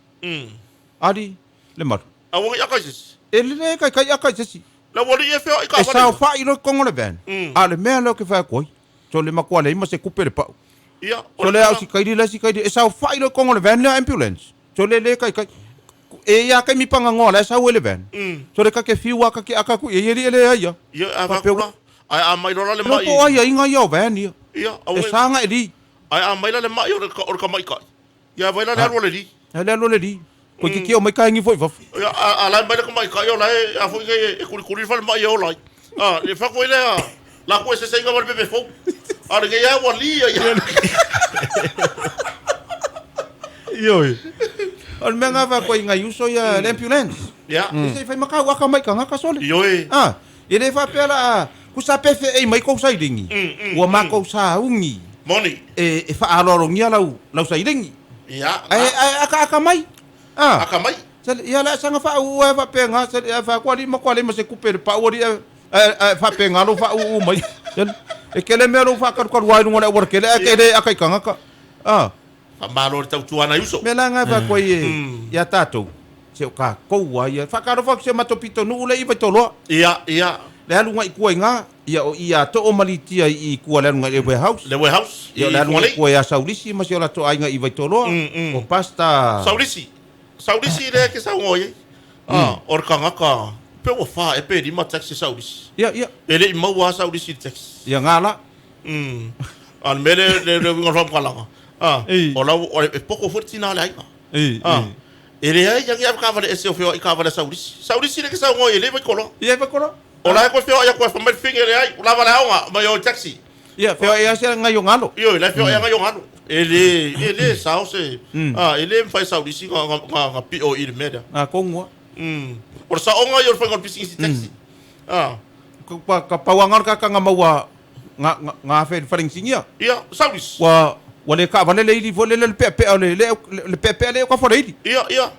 Ali, le malu. A ua nai aka i se isi. E le taitai aka i se isi. Le aualii e feoai E kaavale ia. saofai loa i totonu o le van, a o le mea lea ou te fai atu ai, sole matua leai ma se tupe le pau. Ia, o le Sole a o mea. si kaili la si kaili, e saofai loa i totonu o le van lea ambulance. Sole le taitai. E ia taimi pagagoa la e sau ai le van. Sole ta te fiu lava ta te aka atu i ai e alii e leai a. Ia, a Faapea vaku la. Ae a mai loa la le Iloa ma'i. po o aiaiga ia o van ia. Ia, E aua. sa na e li. Ae a mai la le ma'i o le o le tamaitai. Ia vai la le alu a le alii. Ai le alu a le alii. Toeitiiti omai kaegi foi i fafo. Ia, a a la e mai le tamaitai o la e a foi nei e kulikuli le falemai e ola ai. A, le fai atu ai lea, la ku eseeseiga ma le pepe fou. A o lenei lava ua li ia ia. Ioe. O le mea lena fai atu ai i nai uso ia, le ambulance. Ia. E se i fai makau aka mai tagata sole. Ioe. A, e le faapea la a, kusa pe feei mai kou sailiga, ua makou sauni Moni. e, e faaaloalogia lau, lau sailiga. Ia. Ae, ae akaaka mai. A, Aka mai. sele, ia le a saga faauu ai faapena, sele, ae fai atu alii matua leai ma se tupe i le pau alii ae, ae, ae faapena lou faauu mai. Sele, e tele mea lou faakalukalu ai i luga o le aualatele ae te le aka i tagata. A, Faamalo i le tautua a nai uso. mea la lena e fai atu ai e, ia tatou, se o tatou lava ia. Faatalofa atu i si o matou pitonuu lea i Vaitoloa. Ia, ia. Le aluga i tua i ina, ia o i ia Too ma Litia i tua i le aluga i le warehouse. Le warehouse Ia o i le aluga i Fugalei. tua ia Saulisi ma si o latou aiga i Vaitoloa, o Pastor Saulisi. Saulisi lea e te saunoa i ai. A, o le tagata, pe ua fa ea pe lima taxi Saulisi. Ia, ia. E le i maua lava Saulisi i le taxi. Ia ngā la. A o le mea lea, le le uiga o le faamatalaga, a, o la ua, e poko foi le tina o le aiga. A, e leai lava ni avetaavale ese o feoai i taavale a Saulisi. Saulisi lea e te saunoa i ai, e le i Vaitoloa. Ia, i Vaitoloa. O la e toe feoai atu e fai mai le fine leai, ua lava le aoga, mai o i taxi. Ia, feoai lava se ngai o galo. Ioe, la e feoai lava ngai o galo. E le, e le sao se, a, e le mafai e Saulisi na, na, na, na pio i le mea lea. A tonu lava. O le saoga ia o le faiga o le pisinisi taxi. A. Ka, ka pau lava na o le tagata na maua na, na, na afe i le fale inisinia. Ia, Saulisi. Ua, ua le taavale le ili foi lele le peapea o le, le, le peapea le aukafa o le ili. Ia, ia.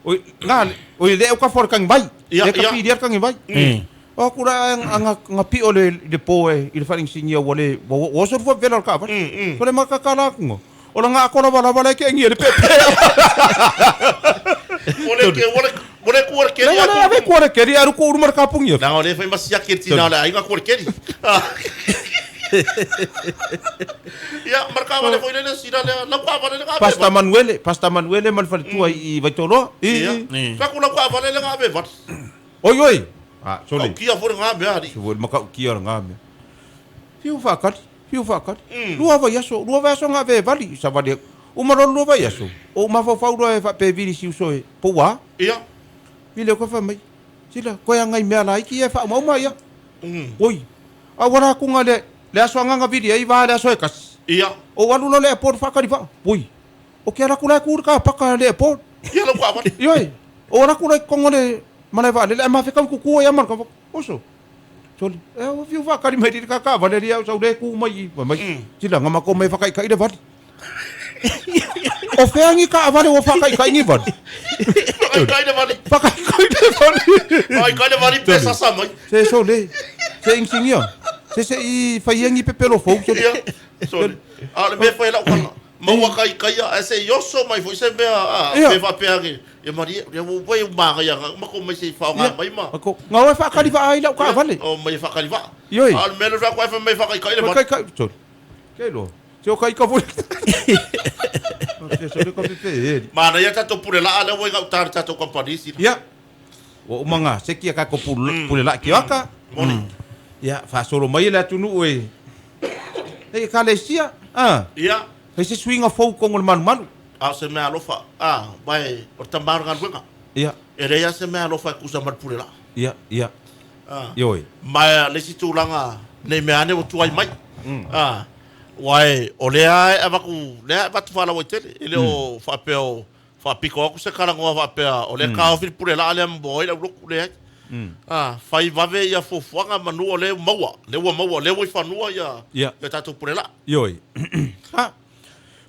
Oi, na, oi le aukafa o le tagivai. Ia, Le ia. kapilia le tagivai. O atu la a na, na pio le, le po e i le fale inisinia ua le, ua, ua oso le fua vela o le taavale. So le makaka la atu nga. O la nga akola wala wala ke ngi le pepe. Ua le ke, ua le, ua le kua le keri Le wala atu. ave kua le keri aru ko uruma le kapungi. Leaga o lea e fai ma siaki e le tina o le aiga kua le keri. Ia, ma le taavale foi lele sina lea, lau taavale lea na ave Pasta vale. Manuele, Pasta Manuele ma le faletua i Vaitoloa. Ia, fai atu lau taavale lea na ave vale. Oi oi. Ah, sole. Taukia foi lena mea alii. Se foi le matautia o lena mea. Fiu faakali, fiu faakali. Lua vaiaso, lua vaiaso na ave e vali, savali atu. Uma loa le lua vaiaso, ou mafaufau loa e faapea e vili si uso e pouā. Ia. Vili atu e fai mai, Sila, koe agai mea laiti ia e faaumauma ia. Oi, a ua lakuga le, le aso agaga vili ai va le aso e kasi. Ia. Ou alu loa le airport faakali vaa. Oi, o ke ala atu la e ku i le kapaka le airport. Ia lau taavale. Ioe, ou ala atu la i totonu o le malae vaalele ae mafekau i kuku ai a ma le kava. Oso. Sole, e ua fiu faakali mai le kakaavale alii au sau le ku mai i, fai mai, sila ga makou mai faakaikai le vali. O fea ni taavale ua faakaikai ni vali? Faakaikai le vali. Faakaikai le vali. Faakaikai le vali pe sasa mai. Se sole, se ingisigia, se se'i faia ni pepelo fou sole. Ia, sole. A o le mea e fai ai lau tala, maua kaikaia ae se i oso mai foi se mea, a, Ia. pe faapea ake, ia malie, ia ua ua e magaia ga, makou mai se i faaaoga mai ma. Makou, ga o e faakali vaa ai lau taavale. Ia, o mai e faakali vaa. Ioe. A o le mea lea o le fai atu ai fai mai faakaikai le vali. Faakaikai, sole. Ke iloa, se o kaika foi. Se sole ka pepe e alii. Manaia tatou pule laa lea ua i gauta i le tatou kamupani sina. Ia, ua uma ga seki a tatou pule laa kioaka. Moni. Ia, faasolo mai e le atunuu e e ekalesia. A, Ia. fai se suiga fou i totonu o le malumalu. A o se mea alofa, a, vae, o le tama o le galuega. Ia. E leai lava se mea alofa e tusa ma le pule laa. Ia, ia. A. Ioe. Ma le isi tulaga, nei mea ane ua tuai mai. A, aua e, o lea e avatu, lea e avatu faalauaitele, e le o faapea o faapito atu se talanoa faapea, o lea e taofi le pule laa lea ma moa ai le aulotu, leai. A, fai vave ia fuafuaga manu o lea ua maua, lea ua maua, lea ua i fanua ia, Ia. ia tatou pule laa. Ioe. A,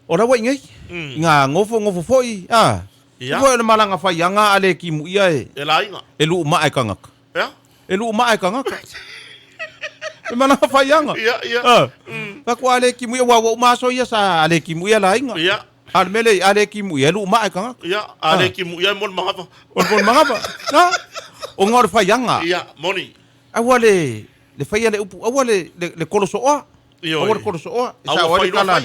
O la ua i nei, i ngā ngofongofo foi, a, Ia. foi o le malaga faiaga a le kimuia e, E laiga. e luu maa e kangaka. Ia. E luu maa e kangaka. Le malaga faiaga. Ia, ia. A, faku a le kimuia, ua ua uma aso ia sa a le kimuia laiga. Ia. A le mea lea, a le kimuia, e luu maa e kangaka. Ia, a le kimuia e mo le magava. O le mo le magava. A, o ngā o le faiaga. Ia, moni. Aua le, le faia le upu, aua le, le, le kolosooa. Ioe. Aua le kolosooa. E Aua sao ai fai le loa kala fai.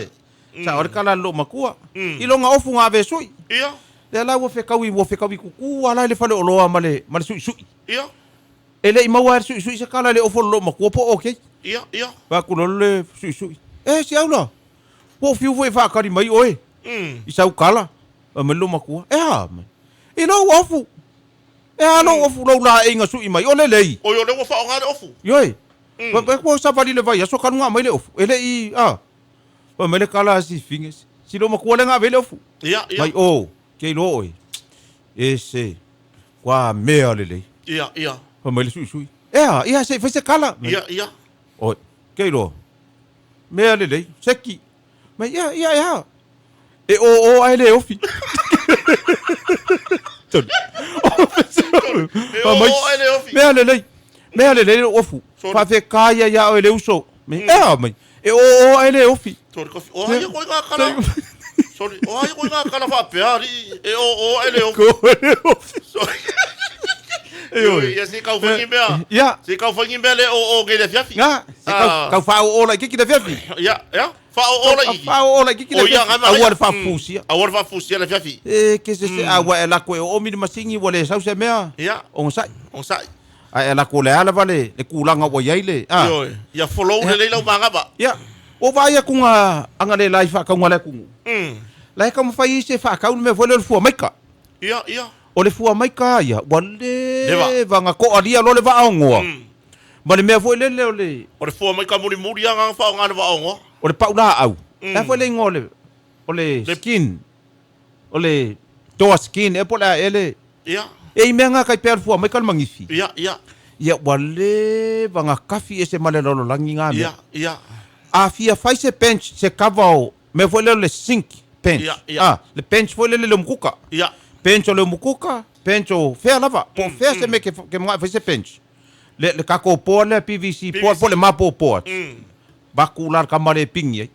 le, sao ai le kala a le loomatua. I loga ofu ga ave e sui. Ia, Lea la ua fekaui, ua fekaui kuku ala i le faleoloa ma le, ma le suisui. ia, E le'i maua ai le suisui se kala i le ofu o le loomatua po o okay. ia, ia. Fai atu loa le suisui. E si au la, ua ou fiu foi e faakali mai oe i sau kala. Fai mai le loomatua, e a mai. I lou ofu. E a lou ofu lou laeiga sui mai, o lelei. Oi, o lea ua faaaoga le ofu. Ioe. Fai atu savali le vaiaso kaluga mai le ofu. E le'i, a. Fai mai le kala a si finge, si loomatua lea na ave ai le ofu. Ia, ia. Mai o, ke iloa oe. E se, kua mea lelei. Ia, ia. Fai mai le suisui. E a, ia se i fai se kala. Mai, Ia, ia. Oi, ke iloa. Mea lelei, seki. Mai, ia, ia, ia. E o o ae le ofi. Tolu. E o o ae le ofi. Mea lelei. Mea lelei le ofu. Sorry. Faafekai ia ia oe le uso. Mai, e a mai. E o o ae le ofi. Sorry, kofi. O ai koe ngā kala. Sorry, o ai koe ngā kala faapea, alii. E o o ae le ofi. Ko le ofi. Sorry. Ioe. Ia, se kau whangi mea. Ia. Se kau whangi mea le o o ngai le fiafi. Nga, se kau, Ah. kau whaao o lai kiki le fiafi. Ia, ia. Wha o o lai iki. Whaao o lai kiki le O ia, fiafi. ngai ma Aua le whaafusia. Aua le whaafusia le fiafi. E, ke se se, a ua e lako e o mi le masingi, ua le sau se mea. Ia. O ngasai. O sai. A e lako le ala vale, le kūlanga ua iai le. Ah. Ioe. Ia follow le leila o mangava. Ia, o vai aku ngā anga le lai whaakaunga le kungu. Lai ka mawhai i se whaakau le mea foi le o le fua maika. Ia, ia. O le fua maika ia, ua le Leva. vanga ko alia lo le vaongoa. Ma le mea foi lele o le, O le fua maika muri muri anga wha o ngā le waongoa. o le paula au. La foi le ingoa o le, o le skin. O le toa skin, e po le a ele. Ia, E i mea ngā kai pea le fua maika le mangifi. ia, ia. Ia, ua le vanga kafi e se male lalolangi ngā mea. Ia, ia. A fia fai se bench, se kava o, mea foi lele o le sink bench. Ia, ia. Ah, le bench foi lele le mukuka. Ia. Bench o le mukuka, bench o fea lava. Po fea se mea ke, ke mga fai se bench. Le, le kako poa le PVC poa, PVC. po le mapo poa. Baku la ka mare pingi ai.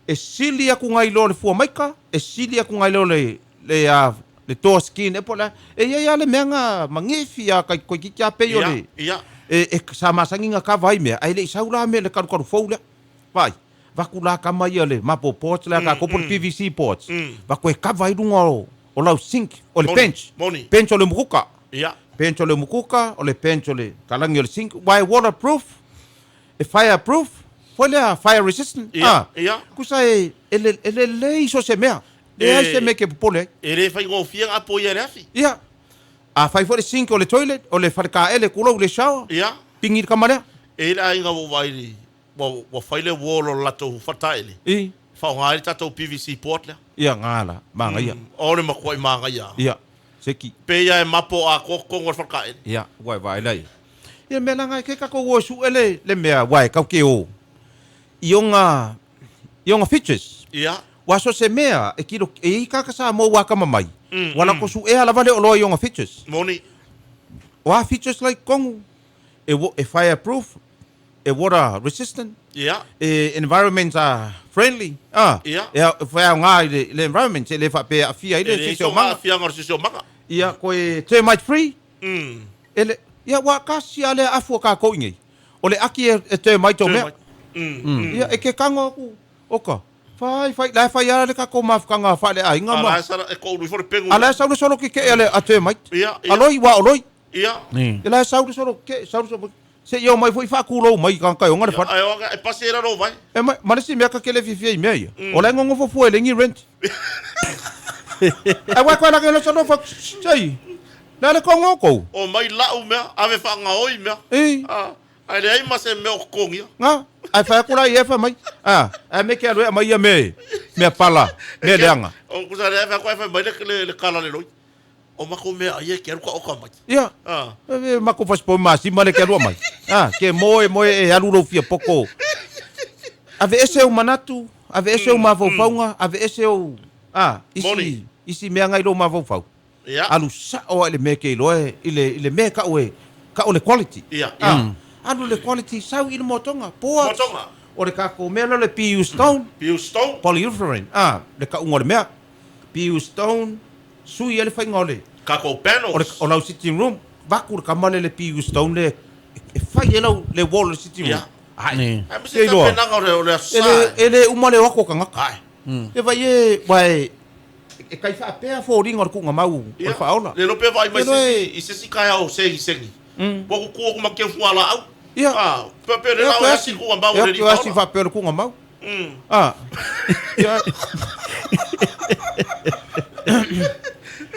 E sili aku ngai lo le fua maika, e sili aku ngai lo le, le, a, le toa skin e po la. E ia ia le mea ngā mangifi a kai koi kiki a pei o Ia, le. ia. E, e sa masangi ngā ka vai mea, ai le i sau la mea le karu karu fou lea. Vai, vaku la ka mai ia le mapo boards la ka kopo le PVC boards. Vaku e kava i lunga o, o lau sink, o le Moni, bench. moni. Bench o le mukuka. Ia. Bench o le mukuka, o le bench o le kalangi o le sink. Wai waterproof, e fireproof, foi lea fire resistant. Ia, Ah, ia. Kusa e, e le, e le lei so se mea. Le ai E- se mea ke popole ai. E le whai ngō whianga apo ia le afi. Ia. A fai foi le sink o le toilet, o le whareka ele kulo le shower. Ia. Pingi le kamarea. E le ainga wo wairi. Wa, wa whai le wolo lato whataele. I. Wha o ngā tātou PVC port lea. Ia ngā la, manga ia. O le makua i manga ia. Ia, seki. Pe ia e mapo a koko ngō whakaele. Ia, wai vai lai. Ia mea langa ke kako o su ele le mea wai kau ke o. I onga, i onga features. Ia. Wa so se mea e kilo e i kaka sa mo wa kama mai. Wala ko su e ala vale o loa i onga features. Moni. Wa features like kongu e, wo, e fireproof, e water resistant, Ia. e environment are friendly. Ah, Ia. e whai au ngā i le, le environment, e le whapea a fia i E le le sisi iso o ngā manga. whianga o sisi o manga. Ia, koe termite free. E le, ia, wa kasi a le afua ka kou ingi. O le aki e, e termite o mea. Ia, e ke kango aku. Oka. Whai, whai, lai whai ara le kako mawhakanga whale a inga A ma. la sara e ko uru i pengu. A lai sau le solo ke ke ele a termite. Ia, ia. Aloi, wa oloi. Ia. E lai sau le solo ke, sau le solo. Se i au mai foi whakulou mai ka kai onga le whare. Ai o e pasi era ro vai. E mai, ma le si mea ka kele fifi i mea ia. O lai ngongo fofua e lengi rent. Ai wai koe la ke le solo fa, sei. La le kongo kou. O mai lau mea, ave whanga oi mea. E, Ah, ai le ai ma se mea o kongia. ngā. Ai whai akura i e wha mai. Ah, ai me ke alue mai ia me. Mea pala, mea leanga. O kusa le wha koe whai mai le, le, le kala le loi. O mako mea ai e ke aruka oka mai. Ia. Ah, E mako fasipo masi ma le ke alua mai. Ah, ke moe moe e alu lou fia poko. Ave ese o manatu, Aveese ou mafaufauga, aveese ou, a, isi, Moni. isi mea agai i lou mafaufau. Ia. Alu sao lava i le mea e te iloa e, i le, i le mea e tau e, tau o le quality. Ia, ia. A, alu i le quality, sau i le moatoga, boards, Moatoga. o le tatou mea lea o le PU stone, PU stone. polyurethane, a, le tauga o le mea. PU stone, sui ai le faiga o le, Tatou panels. o le, o lau sitting room, vaku le tama lea i le PU stone lea e fai ai lau, le wall o le sitting room. Ia. Ai. Ni. Ae ma se Te iloa. tapenaga o le, o le aso E Sa. le, e le uma le o atu o tagata. Ai. E vai e, uae, e kai faapea foliga o le tuugamau o le faaola. Le iloa pe vaai mai Le iloa e- se isi i se isi taeao segisegi. Ua kuku atu ma ke fualaau. Ia. Ah, pe pe le lao e asi ku ambau E le atu e asi faapea o le tuugamau. Ah. Ia.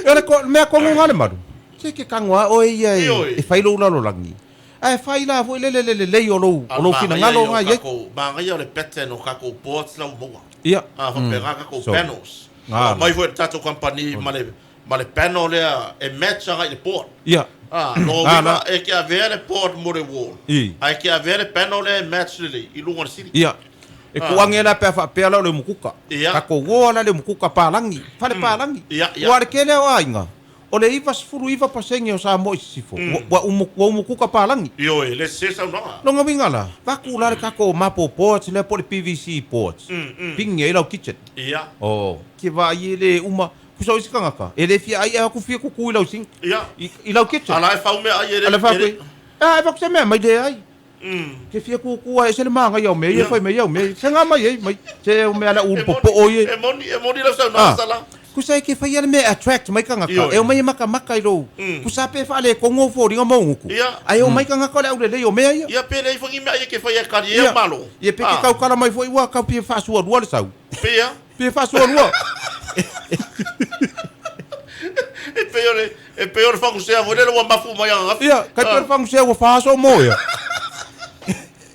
E o le mea kogo ga le malu. Se ke kago lava oe ia e, Ioe. e fai lou lalolagi. Ae fai la foi le le le lelei o lou, o lou finagalo ga i ai. Magaia o le pattern o tatou boards lau maua. Ia. Ah, faapena tatou So, panels. ngā. Mai foi le tatou company ma le ma le panel lea e match agai i le board. Ia. Ah, no Ah, uiga la. e ke avea le board mo le wall. I. Ae ke avea le panel lea e match lelei i luga o le ceiling. Ia. E kuage la pe a faapea la o le umukuka. Ia. Tatou uoa la le umukuka palagi, fale palagi. Ia, ia. Ua le tele o aiga, o le 99% o Samoa i sisifo, ua ua umukuka palagi. Ioe, le se saunoaga. Lona uiga la, vaku la le tatou maple boards lea po o le PVC boards. Pigi ai lau kitchen. Ia. Oh, ke vaai e le uma, kusa o isi tagata, e le fia ai e aku fia kuku i lau sink. Ia. I lau kitchen. Ala e fau mea ai e le. Ala faapea, ah, e vaku se mea mai le ai. Ke fia kuku ai se le magaia o mea ia fai mai au mea. Se ngā mai ai, mai. Se o mea la ulu popoo ia. E moni, e moni lau saunoaga sala. Kusa e ke fai a le mea attract mai tagata. Ioe. E omai e makamaka i lou. Kusa pe faaletonu ou foliga ma ou guku. Ia. Ae omai tagata o le aulelei o mea ia. Ia pe le ifo ni mea ia ke fai e kari e malo. Ia pe ke taukala mai foi ua kau pie faasualua le sau. Pe ia. Pie faasualua. E pe o le e pe o le fagusea foi lele ua mafu mai ananafi. Ia, kai pe le fagusea ua faaso mo ia.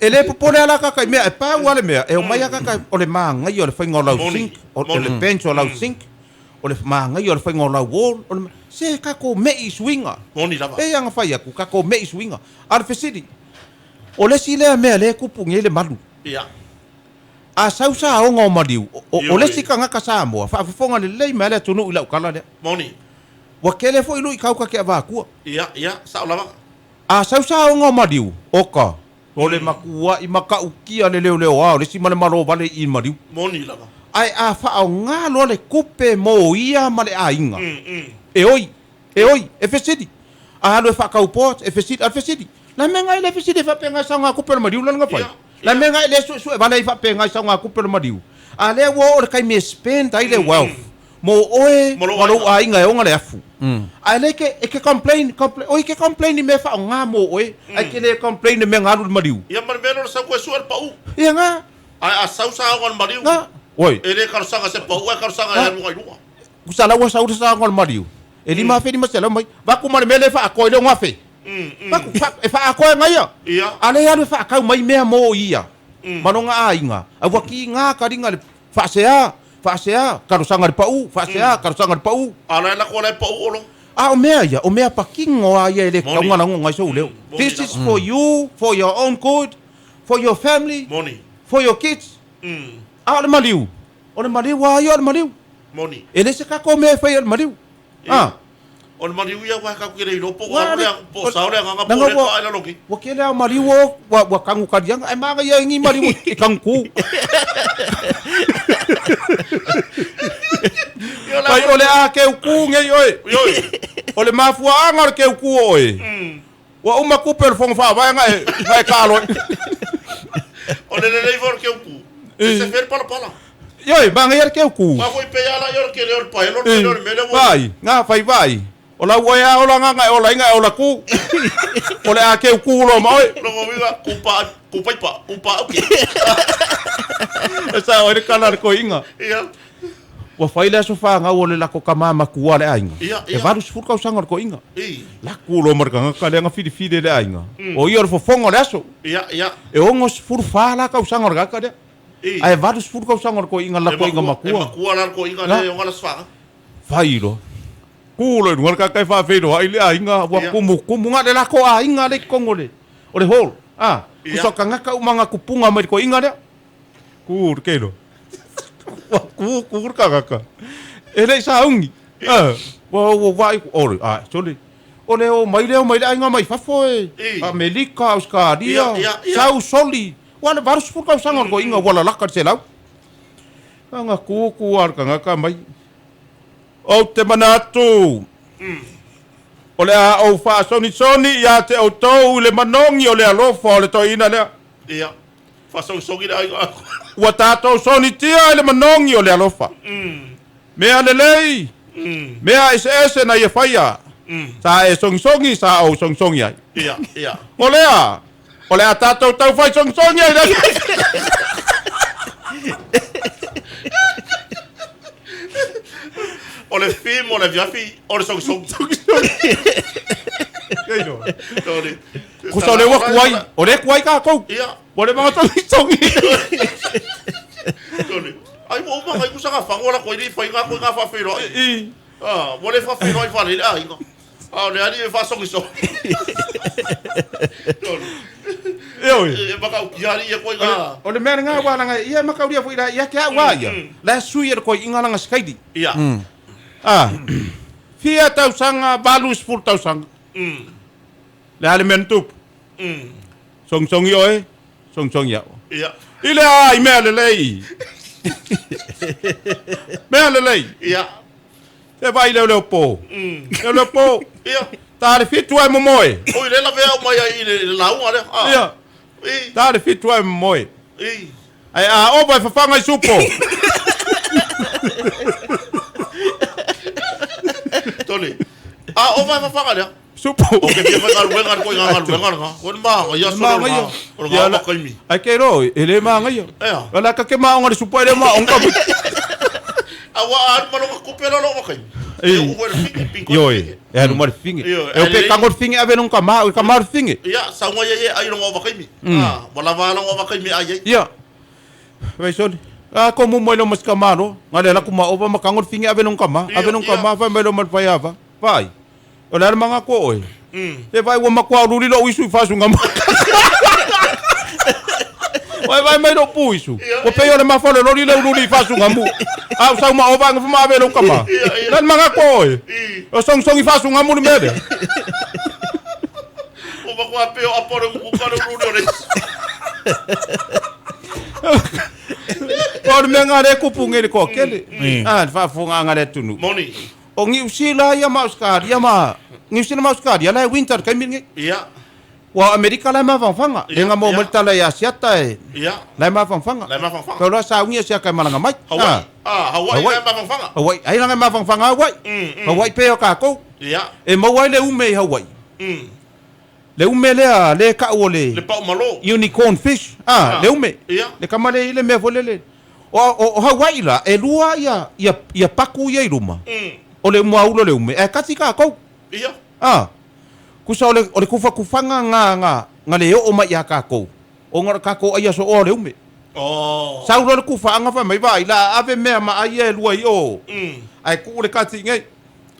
E le popole ala kaka i mea, e pau a le mea, e omai a kaka o le magaia o le faiga o lau Moni. sink, o o le bench o lau sink, o le magaia o le faiga o lau wall, o le se tatou me'i i suiga. Moni lava. E ia fai atu, tatou me'i i suiga. A o le fesili, o le isi lea mea lea e tupu nei le malu. Ia. A sau saoga o maliu, o le Ioe. isi tagata Samoa, faafofoga lelei mai le atunuu i lau kala lea. Moni. Ua tele foi luitau ka ke avatua. Ia, ia, sao lava. A sau saoga o maliu, oka, o le makua'i maka'ukia le leoleoā o le isi ma le malo vale i i maliu. Moni lava. Ae a faaogā loa le kupe mo ia ma le aiga. E oi, e oi, e fesili. A alu e faakaupoa, e fesili, a le fesili. La mea gai le fesili e faapea gai saoga kupe o le maliu lana fai. Ia, La mea gai le suesue vale ai faapea gai saoga kupe o le maliu. A lea ua oo le taimi e spend ai le wealth. Mo oe Mo lou ma lou aiga e oga le afu. Ae lea e ke complain, complain, oi ke complain i mea faaogā mo oe, ae ke le complain i mea galu i le maliu. Ia ma le mea lea o le sau koe sue le pau. Ia gā, Ae a sau saoga o le maliu. gā. Oi, E le talosaga se pau, ae talosaga e alu ai luga. kusa lau ua sau le saoga o le maliu. E 5500 mai. Vaku ma le mea lea e faakoa i le ogafe. Vaku, e faakoa e gaia. Ia. A lea alu e faakau mai mea mo ia. Ma lona aiga. A ua kiga kaliga le faasea, faasea, talosaga le pau, faasea, talosaga le pau. A la e lako ala e pau olo. A o mea ia, o mea pakigo a ia e le Moni. tauga lagoga ai sou leo. Moni This lava. is for you, for your own good, for your family, Moni. for your kids. A o le maliu. O le maliu a ia o le maliu. Moni. E le se tatou mea e fai o le maliu. Ah. O le maliu ia ua tatou ke le iloa po o Ua alu le- lea, po o sao le agaga, po Langa o le ua- paa i lalogi. Ua tele a o maliu o ua ua kagu kaliaga ae magaia ai gi maliu i kaguku. Ia la- Fai o le a keuku nei oe. Ioe. O le mafuaaga o le keuku o oe. Ua uma kupe o le fofoga faavae gae gae kaalo ai. O le lelei foi o le keuku. E se fea le palapala. Ioe, magaia le keuku. Ma foi pe ala ia o le kele o le paelo, o le kele o le mea lea ua- Vai, gā fai vai. O lau oe a ola gaga e ola ai ga e ola ku. O le a keuku loa ma oe. Lona uiga, kupa- kupaipa, upa auki. E sao ai le kala a le koiga. Ia. Ua fai le aso fagau o le lako kamā makua le aiga. Ia, E ia. 80 tausaga o le koiga. I. Laku loa ma le tagata lea na filifili e le aiga. O ia o le fofoga o le aso. Ia, ia. E 64 la tausaga o le tagata lea. I. Ae 80 tausaga o le koiga la E koiga makua- e makua. makua la le koiga La. le o gala sfaga. Fai loa. Ku loa i luga le tagata e faafeiloai le aiga ua Ia. kumukumu ga le lako aiga le i totonu o le o le hall. Ah, Ia. kusa o tagata uma ga kupuga mai le koiga lea. Ku le keilo. Ua ku ku le tagata. E le i sauni. Ah, ua ua vaai o le a sole. O le o mai lea o mai le aiga mai fafo e Amerika, Ausetalia, sau soli. Ua le 80 tausaga o le toeaina ua lalaka i le 100. Ana ku ku lava le tagata mai. Ou te manatu o le a ou faasogisoni ia te outou i le manogi o le alofa o le toeaina lea. Ia, faasogisogi le aiga. Ua tatou sonitia i le manogi o le alofa. Mea lelei, mea eseese na ia faia, sa e sogisogi, sa ou sogisogi ai. Ia, ia. O lea, o le a tatou tau fai sogisogi ai le O le theme o le afiafi, o le sogisogi. Sogisogi. Kusa o le ua kuai, o le kuai kākou. Ia. Ua le maga sogisogi. Ai ua uma ngai kusa ka whango la koe ni whai ngā koe ngā whawhiroai. I. Ah, ua le whawhiroai whare le aiga. Ah, o le ali e whasogisogi. Ioe. E makaukia ali ia koe ngā. O le mea lena ua langa ia makaulia foi la ia ke au a ia. La sui e le koe inga langa skaidi. Ia. Ah. Fia tausaga, 80 tausaga. Le a le mea na tupu. Sogisogi oe, sogisogi au. Ia. I le a i mea lelei. Mea lelei. Ia. Se vai leo leo po. Leo leo po. Ia. Ta le fitu ai momoe. Oi le lawe au mai ai i le lauga lea. Ah. Ia. I. Ta le fitu ai momoe. I. Ai a ova e fafaga i supo. Tole. A ova e fafaga lea. Supo. O ke fia fai galuega le koe ngā galuega le ngā. Koe maanga ia solo le ngā. O le ngā o makaimi. Ai ke ro, e le maanga ia. Ea. Ala ka ke maonga le supo e le maonga ka. A ua alu ma longa kupe lo lo makaimi. E u koe le finge, pinko le Ioe, finge. e alu ma le finge. Ioe, E o pe ai le- kango le finge ave nonga ma, o ka ma le finge. Ia, saunga ia ia ai longa o makaimi. Ah, ua lava longa o makaimi ai ai. Ia. Vai soli. A ko mu mai lo mas ka malo. Ngale la kuma ova ma kango le finge ave nonga ma, ave nonga ma vai mai lo ma vai ava. Vai. O le manga ko oe. Te vai ua makua ruri lo isu i fasunga ma. Vai vai mai lo pu isu. O pe o le mafo le lori le ruri i fasunga mu. A sau ma ova nga ma ave nonga ma. Ia, ia. Le manga ko oe. I. O song song i fasunga mu le mele. O makua pe o apo le kuka le ruri o le isu. O le mea ngā le kupu ngele ko kele. Ah, le faafofoga anga le atunuu. Moni. O Niu Sila ia ma Australia ma Niu Sila ma Australia la e winter kaimi lenei. Ia. Ua Amerika la e mafanfaga. Le ga mo Ia. mai le tala ia Asiata e Ia. la e mafanfaga. La e mafanfaga. Pau loa saugia sia ka e malaga mai. Hawaii. Ah, Hawaii Hawaii. la e mafanfaga. Hawaii, ai laga e mafanfaga Hawaii. Hawaii pei o kākou. Ia. E maua ai le ume i Hawaii. Le ume lea le ka'u o Le le pau malo. unicorn fish. Ah, le ume. Ia. Le kama le i le mea foi lele. O, o, o Hawaii la, e lua ia, ia, ia paku ia i luma. O le muaulo le ume. E kasi kākou. Ia. Ah. Kusa o le, o le kufakufaga ngā, ngā, ngā le oo mai ia kākou. O ngā kākou ai aso o le ume. Oh. Sau lo le kufaanga fa mai vai la ave mea ma ai e lua i o. Ai ku le kati ngai.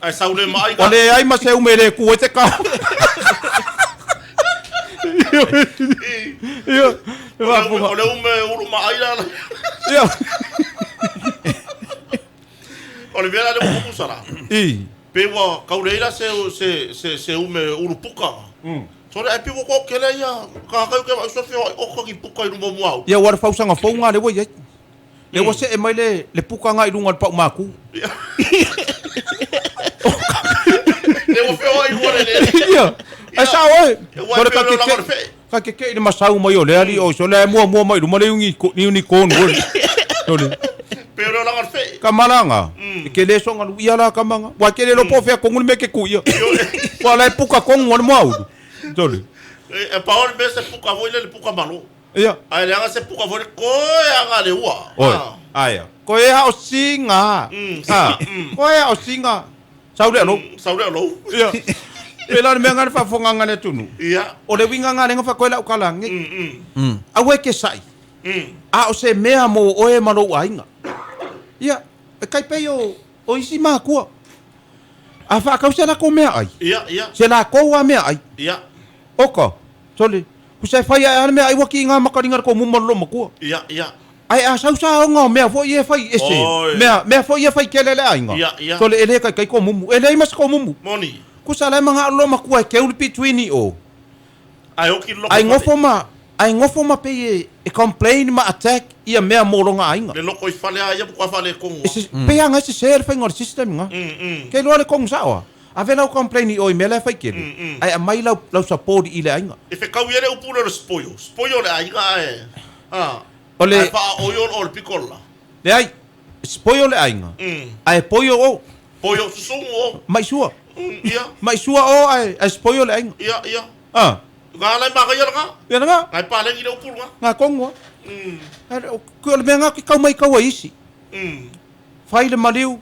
Ai sau le ma ai O le ai ma se ume le ku e te ka. Ia. Le O faafofoga. le ume ulu ma ai la. Ia. O le mea la le ua kukusa la. I. Pe ua kaulei la se, se, se, se ume ulu puka. So le ai pe ua ko kele ia. Ka kai ke wa sofi o o ki puka i luma mua au. Ia ua le fausaga fou ngā le ua iai. Le ua see mai le, le puka ngā i luga o le pau maku. Le ua feo ai lua le le. Ia. Ai sao oe. Ua O le e peo ka le lago keke- le fee. ka keke i le masau mai o le ali o so le mua mua mai luma le ungi ni unicorn ole. Ole. Pe o le lago le fee. Ka malanga. E ke le songa lu ia la ka manga. Wa ke le lo po fea kongu le me ke ku ia. Wa la e puka kongu o le mua ulu. Tole. E, e pa o le mea se puka voi le le puka malo. Ia. Ai le anga se puka voi le koe anga le ua. Oi. Ah. Aia. Ko e hao singa. Ah. Ko e hao singa. Sau le alo. Sau le alo. Ia. Pe la le mea ngā le faafofoga ngā le atunu. Ia. O le uiga ngā le ngafa koe lau kalagi. Aua e ke sa'i. A o se mea mo oe ma lou aiga. Ia, e kai pei o, o isi makua. A faakau se lako mea ai. Ia, ia. Se lākou a mea ai. Ia. Oka, sole, kusa e whai a mea ai waki i ngā makaringa ko muma lo makua. Ia, ia. Ae a sau saoga o mea foi ia e fai ese, Oi. mea, mea foi ia e fai kele le aiga, Ia, ia. sole e le kaikai komumu, e leai ma se komumu. Moni. Kusa la e magao le loomatua e keu le between i o. Ae oki le loko Ae i fale. gofo ma, ae gofo ma pei e, e complain ma attack ia mea mo lona aiga. Le loko i fale a ia matua faaletonu E se, pei lava na e sese le faiga o le system lena. Ke iloa le kogu sao a. Ave lau complain i o i mea la e fai kele, ae aumai lau, lau support i le aiga. E fekau i ai le upu lea o le spoil. Spoil le aiga ae, a, O le. ae faaoio o le piko le la. Leai, spoil le aiga, ae poio o. Poio susugu o. Mai sua. Ia. Mai sua o ae, ae spoil le aiga. Ia, ia. A. Nga la e magaia lena. Ia lena. Nga e paleni le upu lena. Nga kogu a. Ae o le mea nga ke kau mai kau ai isi. Fai le maliu,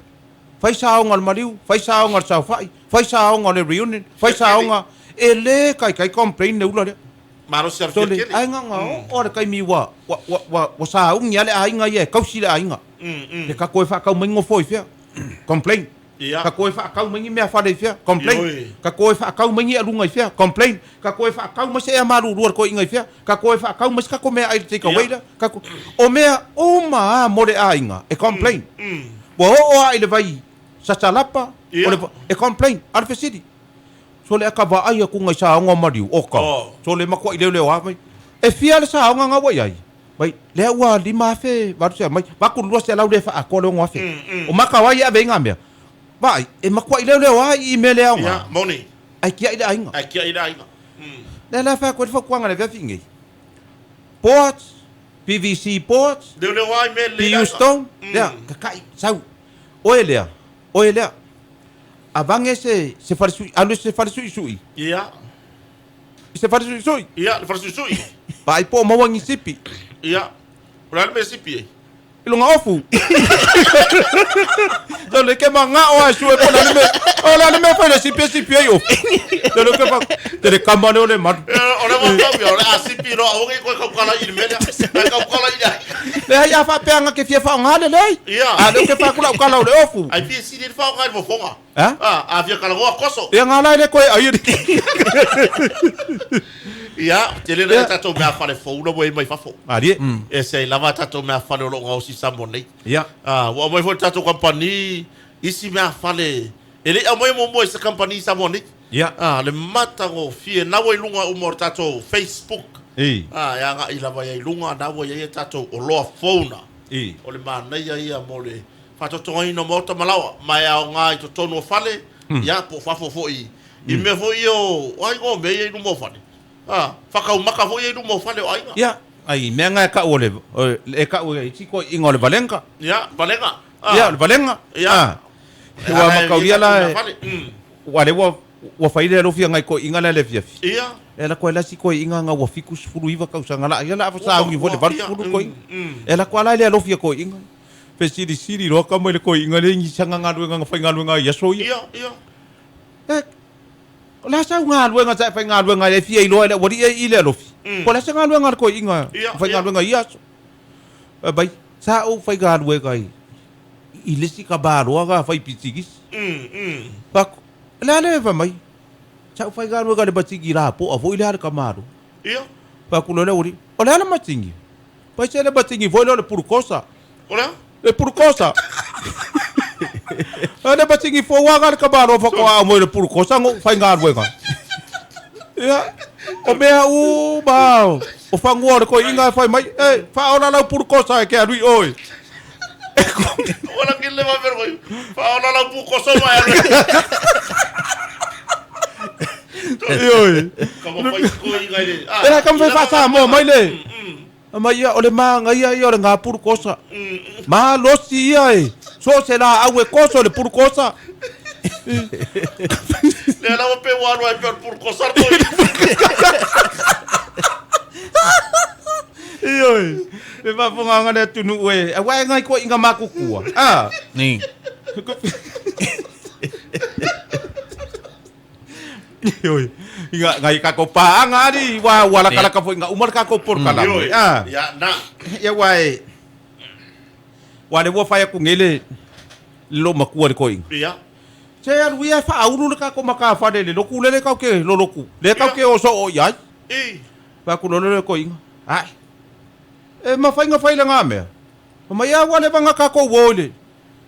fai saoga o le maliu, fai saoga o le saofai, fai saoga o le reunion, fai saoga, e le kaikai complain le ula lea. Malosi a le Sole, fiakele. ae gaga oo le taimi ua, ua, ua, ua, ua saaugi a le aiga ia e kausi le aiga. Le ka toe faatau mai gofo i fea? Complain. Ia. Ka toe faatau mai ni meafale i fea? Complain. Ioe. Ka toe faatau mai ni aluga i fea? Complain. Ka toe faatau mai se ea malulua le toeaina i fea? Ka toe faatau mai se tatou meaai i le take away lea? Ka to... O mea uma a mo le aiga e complain. Ua oo a i le vai sasalapa, Ia. o le, e complain. A o le fesili, sole a ka vaai atu nai saoga o maliu, oka, Oh. sole matuai leoleo a mai. E fia le saoga nga ua i ai? Mai, lea ua 5,800 mai, 8,200 le faaatoa le 6,000. O maka o ai e ave ai ngā mea. Vaai, e matuai leoleo a i mea le aoga. Ia, moni. Ai kiai le aiga. Ae kiai le aiga. Lea la fai atu ai le fautuaga i le afiafi nei. Boards, PVC boards, Leoleo a i mea lelei le PU aiga. stone, lea, kakai, sau. Oe lea, oe lea. Avange se, se fale sui, alu se fale suisui. Ia. Se fale suisui. Ia, le fale suisui. Vaai po o maua ni sipi. Ia. O le a le mea sipi e? I luga ofu. So le ke mangao a sue po la le me. O la le me fai le sipi e sipi ai ofu. So le ke fa te le kama le o le manu. O le wā o le a sipi roa, o ngi koe kaukala i le mea lea. Ai kaukala i le aiga. Le hai a faapeaga ke fia faaaoga le leai. Ia. A lea ou ke faakula au kala o le ofu. Ai fia sili le whaonga i le fofoga. A? A fia kalagoa koso. Ia ngā lai le koe ai e. Ia, tele lea tatou mea fale fou na ua i mai fafo. Malie. E se lava tatou mea fale o loo gaosi Samoa nei. Ia. Ah, ua aumai foi le tatou kamupani isi mea fale e le i aumaia muamua i se kamupani i Samoa nei. Ia. Ah, le matagofie na ua i luga uma o le tatou Facebook. I. Ah, e agai lava ia i luga na ua i ai a tatou oloa fou na. I. O le manaia ia mo le faatotogaina o maota ma laoa ma e aoga i totonu o fale, ia po o fafo foi i mea foi ia o aiga o mea ia i luma o fale. Ah, whakaumaka foi ia i luma o fale o aiga. Ia. Ai mea nga e kau o le e kau e isi koe inga o le valenga. Ia, valenga. Ah. Ia, o le valenga. Ia. Ah. Ua Ah, makaulia ia la tatou e mea fale. ua le ua ua fai le alofia ngai koe inga lea le fiafi. Ia. E la koe la si koe inga nga ua 79 tausaga la ia la afa sauni foi le 80 koe inga. E la koe la le alofia koe inga. Fe sili sili roa ka mai le koe inga le ngi sanga galuega nga faigaluega ai aso ia. Ia, ia. E, o le a sau galuega sa e faigaluega ai e fia iloa i le aualii ai i le alofi. Po o le a se galuega a le koi'iga Ia, faigaluega i ia aso. E mai, sa ou faigaluega i i le isi kamaloa ga fai pisikisi. Faaku, o le a le fai mai, sa ou faigaluega i le matigi lapo'a foi lea le kamaloa. Ia. Faaku loa le aualii, o le a le matigi? Paise le matigi foi lea o le pulukosa. O le a? Le pulukosa. A le matigi fou aga le kamaloa faatoa aumai le pulukosa go'u faigaluega. Ia, o mea uma o fagua o le koi'iga e fai mai, e, faaola lau pulukosa e ke alu i oe. Wala ki le mawero koi. Whaola lau pu koso mai alu. Ioe. Ka mo whai koe inga i le. E la ka mawhai whaasamoa mai le. Mai ia, o le māngaia ia o le ngā pulukosa. Malosi ia e. So se la au e koso le pulukosa. Le lawa pe waru ai pe o le pulukosa le koe. Ioe. Le faafogaga le atunuu e. Auā e ngai koi'iga makukua. A. Ni. Ioe. Inga ngai kako pā'aga ali ua ua lakalaka fo'i ga uma le kako polokalame. Ioe. A. Ia, na. Ia ua e. Ua le ua fai aku nei le le loomatua i le koi'iga. Ia. Se alu ia e faaulu le kako makafale le loku lele kau ke loloku. Le kau ke oso o i ai. I. Faaku lole le koi'iga. Ae. E mafaiga fai le ngā mea. Fai mai, a ua leva ona tatou o i le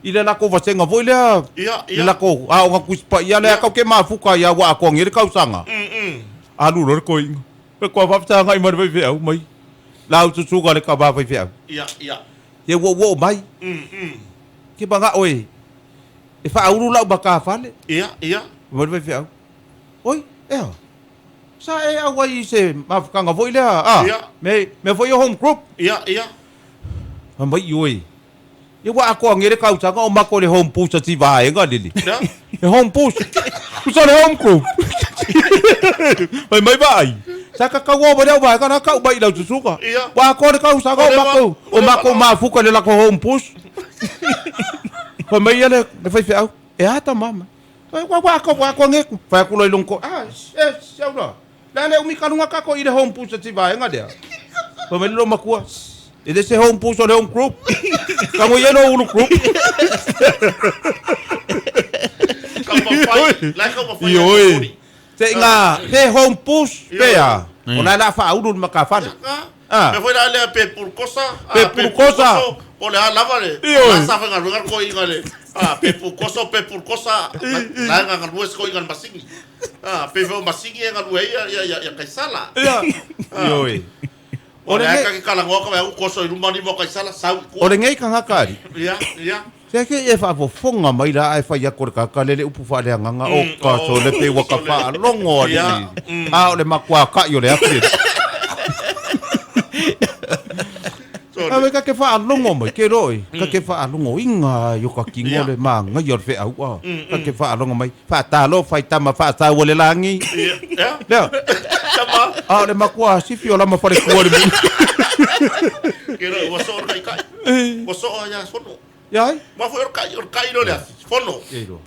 i le latou vasega foi lea, Ia, le ia. latou aoga Tusi Paia lea Ia. tatou te mafuta ai a ua atoa nei le tausaga. Alu loa le toeaina. E toa faafesagai ma le faifeau mai lau susuga le tama faifeau. Ia, ia. Ia ua ou oo mai. Ke manao e e faaulu lau matafale. Ia, ia. Fai mai le faifeau, Oi, e a? Sa e auai i se mafutaga foi lea, a? Ia. Me, mea foi o home group. Ia, ia. Fai mai, Ioe. Ia ua atoa nei le tausaga o matou i le home pusa si vaega lele. Ia. E home pusa. Pusa le home group. Fai mai vaai. Sa ka kau o mai le au vaega na kau mai i lau susuga. Ia. Ua atoa le tausaga o O le matou, wa- o o le matou wa- mafuta i le latou home pusa. Fai mai ia le, le faifeau. E a tama mai. Fai ua ua atoa ua atoa nei. Fai atu loa i lona ah, e, se au la. Le a le umi kaluga tatou i le home pusa si vaega lea. Fai mai le loomatua, E le se home pusa o le home group. Tago i ai lo ulu group. Ka mafai, la ka mafai. Ioe. Se inga, pe home push, pe a. O la la faaulu le makafale. Ah. Me foi la lea pe pulkosa. Pe pulkosa. Po le a lava le. Ioe. La sa fanga lugar ko inga le. Ah, pe pulkoso, pe pulkosa. La nga nga lues ko inga le masingi. Ah, pe fo masingi nga lue ia ia ia ia kaisala. Ia. Ioe. O O le le nge- ka ke kala ngoa ka u koso i luma ni mo kaisala sau ku. O le ngei kangaka ari. Ia, ia. Se ke e faafofoga mai la ae fai aku le kaka le le upu faaleagaga o ka oh, so le pe ua ka sole. faalogo Ia, alii. A o le makuakai o le afi. So, Ave ka ke faalogo mai ke roi, ka ke faalogo inga i o ka kingo Ia. le maagaia o le feau a. Ka ke faalogo mai, faatalo faitama faasaua le lagi. ia, ia. Lea, Tama. a o le makua sifi o lama falekua le muli. Ke ro ua so kai kai. Ua so ia fono. Ia ai? Ma foi o kai o kai lo le afi. Fono. E roa.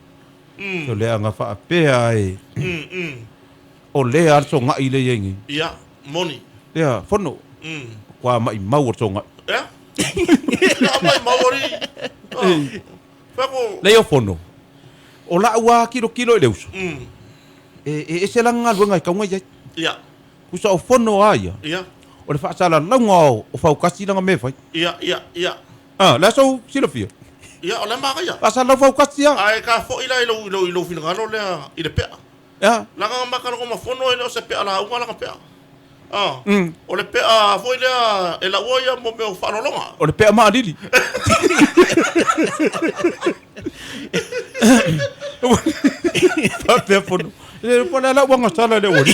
O le aga faapea e, o lea a le sogai le iai nei. Ia, moni. Lea, fono, kua maimau o le sogai. Ia. Ia mai maori. Fa ko. Lea o fono, o lau a kilokilo i le uso. E e ese laga galuega e kauga i ai. Ia, Pusa o fono a ia, ia, o le faasalalauga o o faukasi laga mea e fai. ia, ia, ia. Ah, le aso silafia. Ia, o le maka ia. Faasalalau faukasi a. Ai ka foi la i lo i lo i lo finagalo lea i le pea. Ia. Laga maka lo ma fono e le o se pea la unga laga pea. Ah. Mm. O le pea foi lea e la ua ia mo mea o faalologa. O le pea maalili. Faapea fono. Le po le la uanga sala le ori.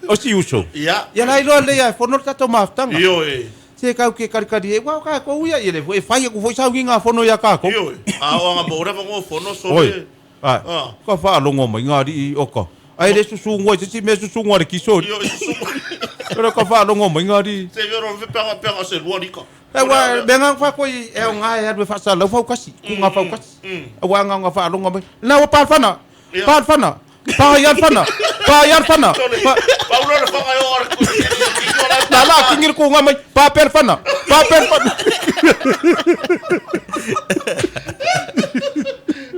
O si uso. Ia. Ia la iloa lea e fono le tatou mafutaga. Io e. Se kau ke karikari e wau ka ko uia i le e fai aku foi saugi ngā fono ia kākou. Io e. A o anga mo ora ngo fono so Oi. le. Ai. Ah. Ka whaalongo mai ngā rii o ka. Ai le susungoa i se si mea susungoa le kisori. Io e susu. Ora ka whaalongo mai ngā rii. Se vero fe pega pega se lua lika. E wa me ngā wha koe e o ngā e alu e whaasalau whaukasi. Ku ngā whaukasi. E wa ngā ngā whaalongo mai. Nā wa pālwhana. Ia. Pālwhana. Pā i alwhana. Pā i alwhana. Sole. Pa- Paulo le whanga o ara ku. Nā la kingir ko ngā mai. Pā perwhana. Pā perwhana.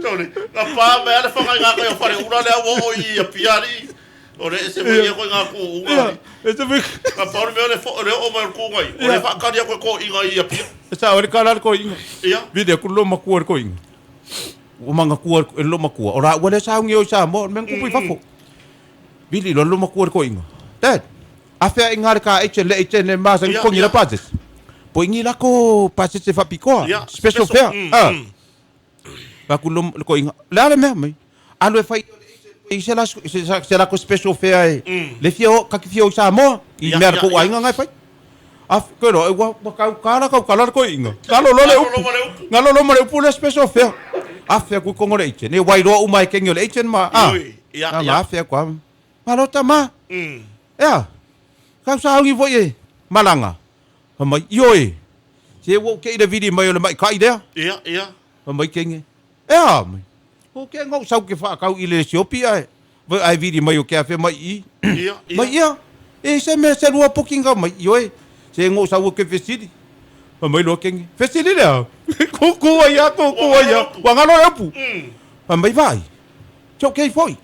Sole. Nga pa me ale whanga i ngā kai o whare ura lea o o i a piari. O le se mo ia koe ngā ku unga. Ia. E te wik. Nga pa ore me ole fo le o mai o ku ngai. O le whakari a koe ko inga i a pia. E sa ore ka la ko inga. Ia. Vide ku lo makua ko inga. O manga kua e lo makua. Ora ua le saungi o sa mo men kupu i fafo. Vili lo lo makua ko inga. Dad. Afea inga le ka eche le eche ne ma sa Ia, ko ngira ia. pases. Po ingi la ko pases se fapikoa. Ia. Special fair. Ah. Pa ku lo ko inga. La le mea mai. Alu e fai i se la se la ko special fair e. Le fia o ka ki fia o Samoa. I Ia, mea ia, ko ia. ainga ngai fai. A ko ro e wa wa kau kala kau kala ko inga. Ngalo lo le Ngalo upu. lo ma le upu. Ngalo lo ma le upu le special fair. A fea ku kongo le iche. Ne wairoa uma e kengi o le iche ma. A. Ioi, ia, Nga ia. nga fea kua. Malo ma. Ea. Kau saungi foi e. Malanga. Ha mai ioi. Se wo ke i le vidi mai o le mai kai lea. Ia, ia. Ha mai kenge. Ea mai. O ke ngau sau ke whaakau i le siopi ai. Vai ai vidi mai o ke awhea mai i. Ia, ia. Mai ia. E se mea se lua booking au mai ioi. Se ngau sau ke fesili. Ha mai loa kenge. Fesili lea. Ku ku ia, ku ku ia. Wa ngalo le upu. Ha mai vai. Te okay foi.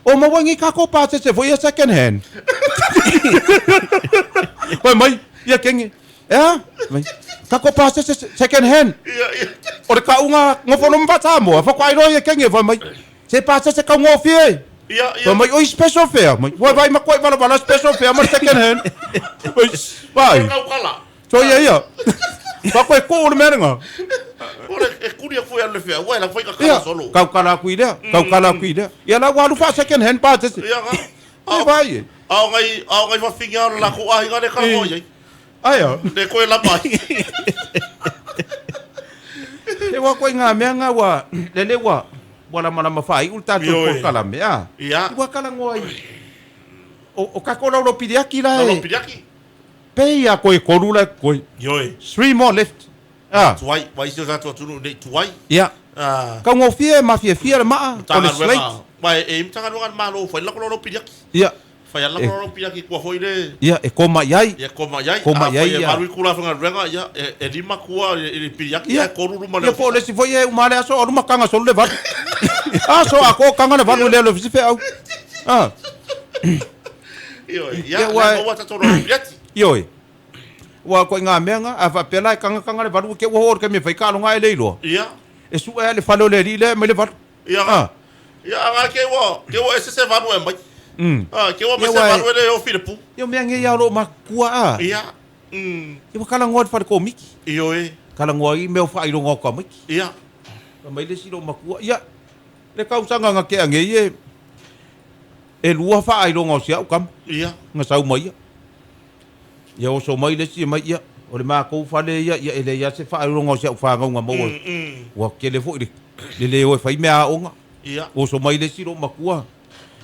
O mawangi ka ko pa se se foi a second hand. Vai mai, ia kenge. Ea? Mai. Takou pasese second hand. O le kauga gofo loa ma faa-Samoa, faatoa iloa ia kenge fai mai, se pasese kaugofie. Fai mai, oi special fea. Mai, ua vaai matua i valavala special fea ma le second hand. Mai, vaai. Soia ia. Faatoa e kuu le mea lena. E kuli aku ia le fea, ua e la fai ka kala solo. Kau kala aku i lea, kau kala aku i lea. Ia la ua alu faa second hand pasese. Ia, vai. A o ngai, a o ngai whawhinga o la ko ahinga le kala hoi ai. Aia. Le koe lama ai. He wā koe ngā mea ngā ua, lele ua, ua lamalama whaaiu le tātou polokalame, a. Ia. Ua kalangoa i, o, o kako laulau piliaki la e. Laulau piliaki. Pei a koe kolu la koe. Ioe. Three more left. A. Tuai, wai si o tātou atunu nei tuai. Ia. A. Kaugofie mafiafia le maa, o le slate. Wai, e Matagaluega a le Malo, whai lako laulau piliaki. Ia. Whai a lako laulau piliaki kua foi le. Ia, e koma i ai. Ia, koma i ai. Koma i ai, ia. A whai e maru i kula whangaruega, ia, e lima kua i piliaki, ia, e koru ruma le Ia, po o le isi foi e uma le aso, alu ma kanga solo le valu. Aso a ko kanga le valu le le fisi feau. A. Ioe, ia, le maua tatou laulau piliaki. Ioe. Ua koe ngā mea ngā, a whaapea la e kangakanga le valu, ke ua ho o le kemi e whai kaaloga e le iloa. Ia. E sue a le fale o le alii lea e mai le valu. Ia. Ah. Ia, anga ke ua, ke ua ese se valu e mai. Ah, ke ua mai se valu e le o while pu. Ia mea nge ia o loo makua a. Ia. Mm. Ia ua kalangoa le fale komiki. Ioe. Kalangoa i mea o whaailoga o ka maiki. Ia. Ka mai le si loo makua. Ia, le kausaga nga ke ange ie, e lua whaailoga o si au kama. Ia. Nga sau mai ia. Ia oso mai le isi mai, ia, o le makou fale ia, ia e leai lava se faailoga o si au fanauga maua. Ua tele foi le, le le o e fai meaaoga. Ia. Oso mai le isi lou matua,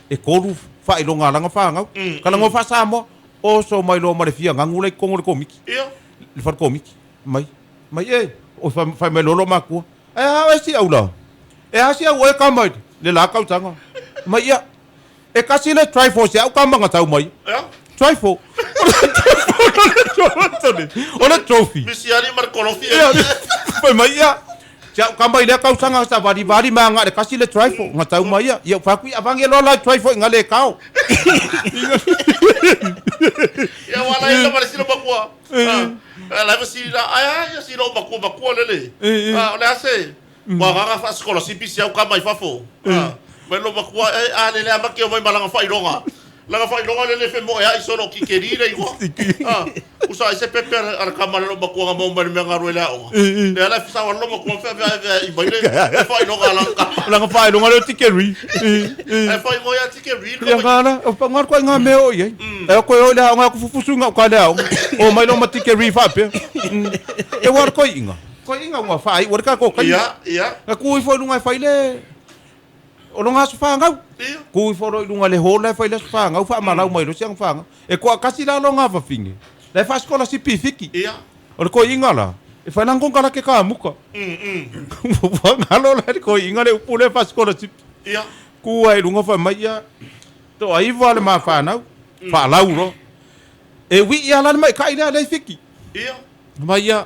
e tolu faailoga a lana fanau. Talanoa faa-Samoa, oso mai loa ma le fia gagu la i totonu o le Komiti. Ia. Le fale Komiti. Mai, mai e, o fai mai loa lou matua, ae a oe si au la? E a si au oe kama i le la tausaga? Mai ia, E kasi le trifle si au kama nga tau mai. Ia. Trifle. O le trophy. Misi ali ma le kolofi. Ia. Fai mai ia. Si au kama i lea tausaga sa valivali ma aga le kasi le trifle nga tau mai ia. Ia ufaku i avangi loa la trifle i nga le kao. Ia wa la ila ma le silo makua. Ah, la va si la ai ai si lo makua makua lele. Ah, o le ase. Ua agaga faasikolasipi si au kama i fafo. Mai lo makua e a lele a make o mai ma lana faailoga. Lana faailoga lele femoeai solo ki keri le igoa. Usa ai se pepe a le kama le lo makua nga mau mai le mea galue le aoga. Lea la e fesau a le lo makua fea fea fea i mai le faailoga a lana kama. Lana faailoga lea o tikeri. Ae faaigoa ia tikeri. Ia ngā la, o pa ngā koe ngā mea o i ai. E o koe o i le aoga aku fufusu ngā uka le aoga. O mai lo ma tikeri whaapea. E wā le koe inga. Koe inga ua whaai ua le kā kō kai. Ia, ia. Ka kū ifo i lunga e whai le o longa aso whāngau. Ia. Kū ifo ro i lunga le hōla e whai le aso whāngau, whaamalau mai lo sianga whāngau. E koa kasi la longa wawhinge. La e whaasikola si pifiki. Ia. O le koe inga la. E whai lango ngala ke kā muka. Wha ngalo la le koe inga le upu le whaasikola si. Ia. Kū ai lunga whai mai ia. Toa iwa le mā whānau. Whaalau ro. E wi ia la le mai kai lea le fiki. Ia. Mai ia.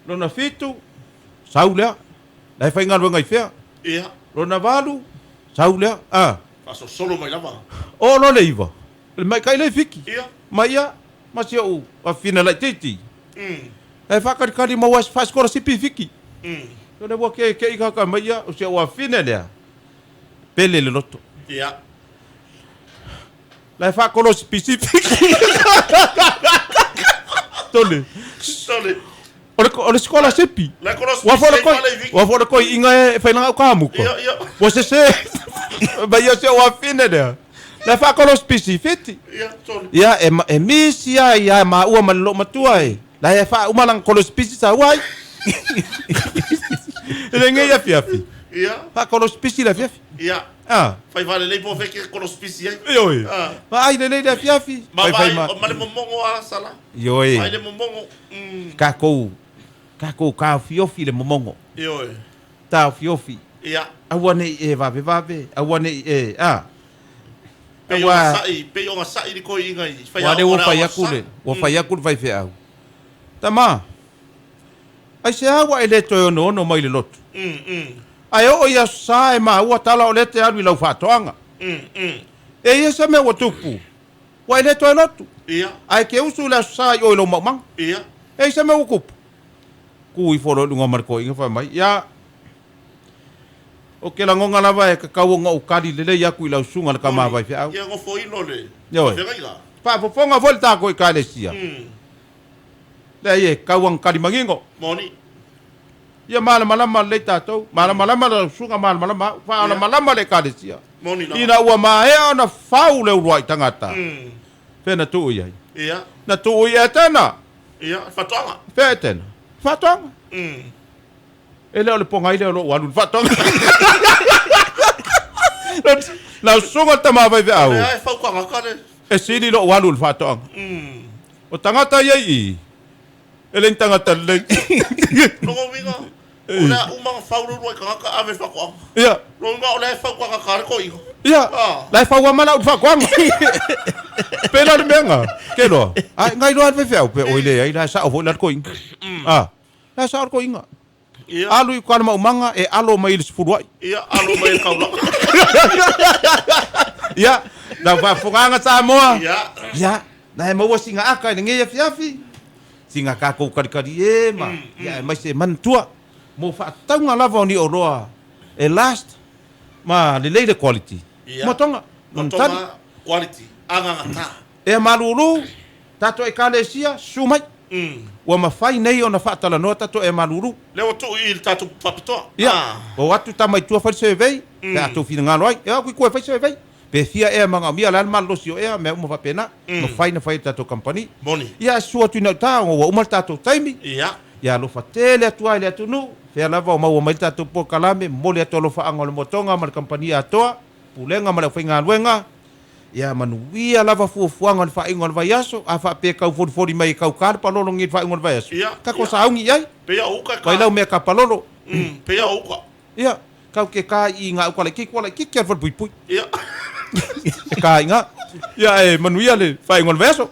Lona fitu, sau lea, la e faigaluega i fea. Ia. Lona valu, sau lea, a. Faasolosolo mai lava. Oo loa le iva, le maika'i lea i Fiki. Ia. Ma ia, ma si o'u afafine laitiiti. La e faakalikali maua faasikolasipi i Fiki. O le ua keke'i kaka mai ia, o si o'u afafine lea, pele le loto. Ia. La e faakolosipisi Fiki. Tole. Tole. O le, o le sikolasipi. La e kolosipisi Ua foi le ai koi, fale i Fiki. ua foi le koi'iga e failaga au kamuka. Ia, ia. Ua sesē. Mai ia o si o'u afafine lea. La e faakolosipisi i Fiti. Ia, tole. Ia, e, e misi ai ia maua ma le loomatua e. La e faauma lana kolosipisi saua ai. E le gei afiafi. Ia. Faakolosipisi le afiafi. Ia. Ah. Fai faalelei po o fea ke kolosipisi ai. Ioe. Ah. Vaai lelei le afiafi. Ma Fai fai vaai, ma. ma le momogo a sala. Ioe. Vaai le momogo. Mm. Takou, takou taofiofi le momogo. Ioe. Taofiofi. Ia. Aua nei e vavevave, aua nei e, a. Pei o sa'i, pei o sa'i le koi'iga i Ua lea ua fai aku le, ua fai aku le faifeau. Tama, aisea ua e le toe onoono mai le lotu? Ae oo i aso sa e maua tala o lea e te alu i lau faatoaga. E ia se mea ua tupu, ua e le toe lotu. Ia. Ae ke usu i le aso sa i o i lou maumaga. Ia. E i se mea ua kupu. Ku ifo loa i luga ma le toeaina fai mai, Ia, ou te lagona lava e tatau ona ou kali lelei atu i lau susuga le tama vaifeau. Ia nofoilo le Ioe. feagaiga. Faafofoga foi le tatou Ekalesia. Leai, e tatau ona kali manino. Moni. Ia malamalama lelei tatou, malamalama lau susuga, malamalama au, faalamalama le Ekalesia. Moni lava. Ina ua maea ona fau le uluai tagata, fea na tuu i ai? Ia. Na tuu i Etena. Ia, faatoaga. Fea Etena? Faatoaga. E le o le pogai lea o lou alu i le faatoaga. Lau susuga le tama vaifeau. Lea e fau tagata le. E sili lou alu i le faatoaga. O tagata ia i i, e le ni tagata lelei. Lona uiga, o le a uma ona fau le uluai tagata ave i le faatoaga. Ia. Lona uiga o lea e fau tagata le toeaina. Ia, la e fau lava ma lau i le faatoaga. Pei la o le mea lena, ke loa. Ai, ngai loa le faifeau, pe oi leai, la e sao foi la le toeaina. A, la e sao le toeaina. Ia. Alu i uka le maumaga e alo mai i le sefuluai. Ia, alo mai i le taulaga. Ia, lau faafofogaaga Samoa. Ia. Ia, na e maua sina aka i lenei afiafi, sina tatou kalikali e ma, ia aemaise e manatua mo faatauga lava o ni oloa e last ma lelei le quality. Ia. Motoga, Motoga, monotali. quality, agagata. Ea malulu, tatou Ekalesia, susu mai. Ua mafai nei ona faatalanoa tatou ea malulu. Lea ua tuu i le tatou faapitoa. Ia, ua o atu tama i tua fai le survey, pe a tou finagalo ai. E o atu i tua e fai survey. Pe fia ea manaomia, o le a le malolosi o ea, mea uma faapena. Mafai ona fai e le tatou kamupani. Moni. Ia, ae susu atu i gauta ona ua uma le tatou taimi. Ia. Ia alofa tele atu lava i le atunuu, fea lava o maua mai le tatou polokalame, momoli atu alofaaga o le motoga ma le kamupani atoa, Pulega ma le aufaigaluega. Ia manuia lava fuafuaga o le faaiuga o le vaiaso, a faapea e tau folifoli mai e tau ka le palolo nei i le faaiuga o le vaiaso, Ia, tatou ia. sauni i ai. Pei a o uka e ka. Vai lau mea ka palolo. Pei a o uka. Ia, kau ke ka i ngā uka laitiiti, kua laitiiti a le falepuipui. Ia. E ka i ngā. Ia, e manuia le faaiuga o le vaiaso.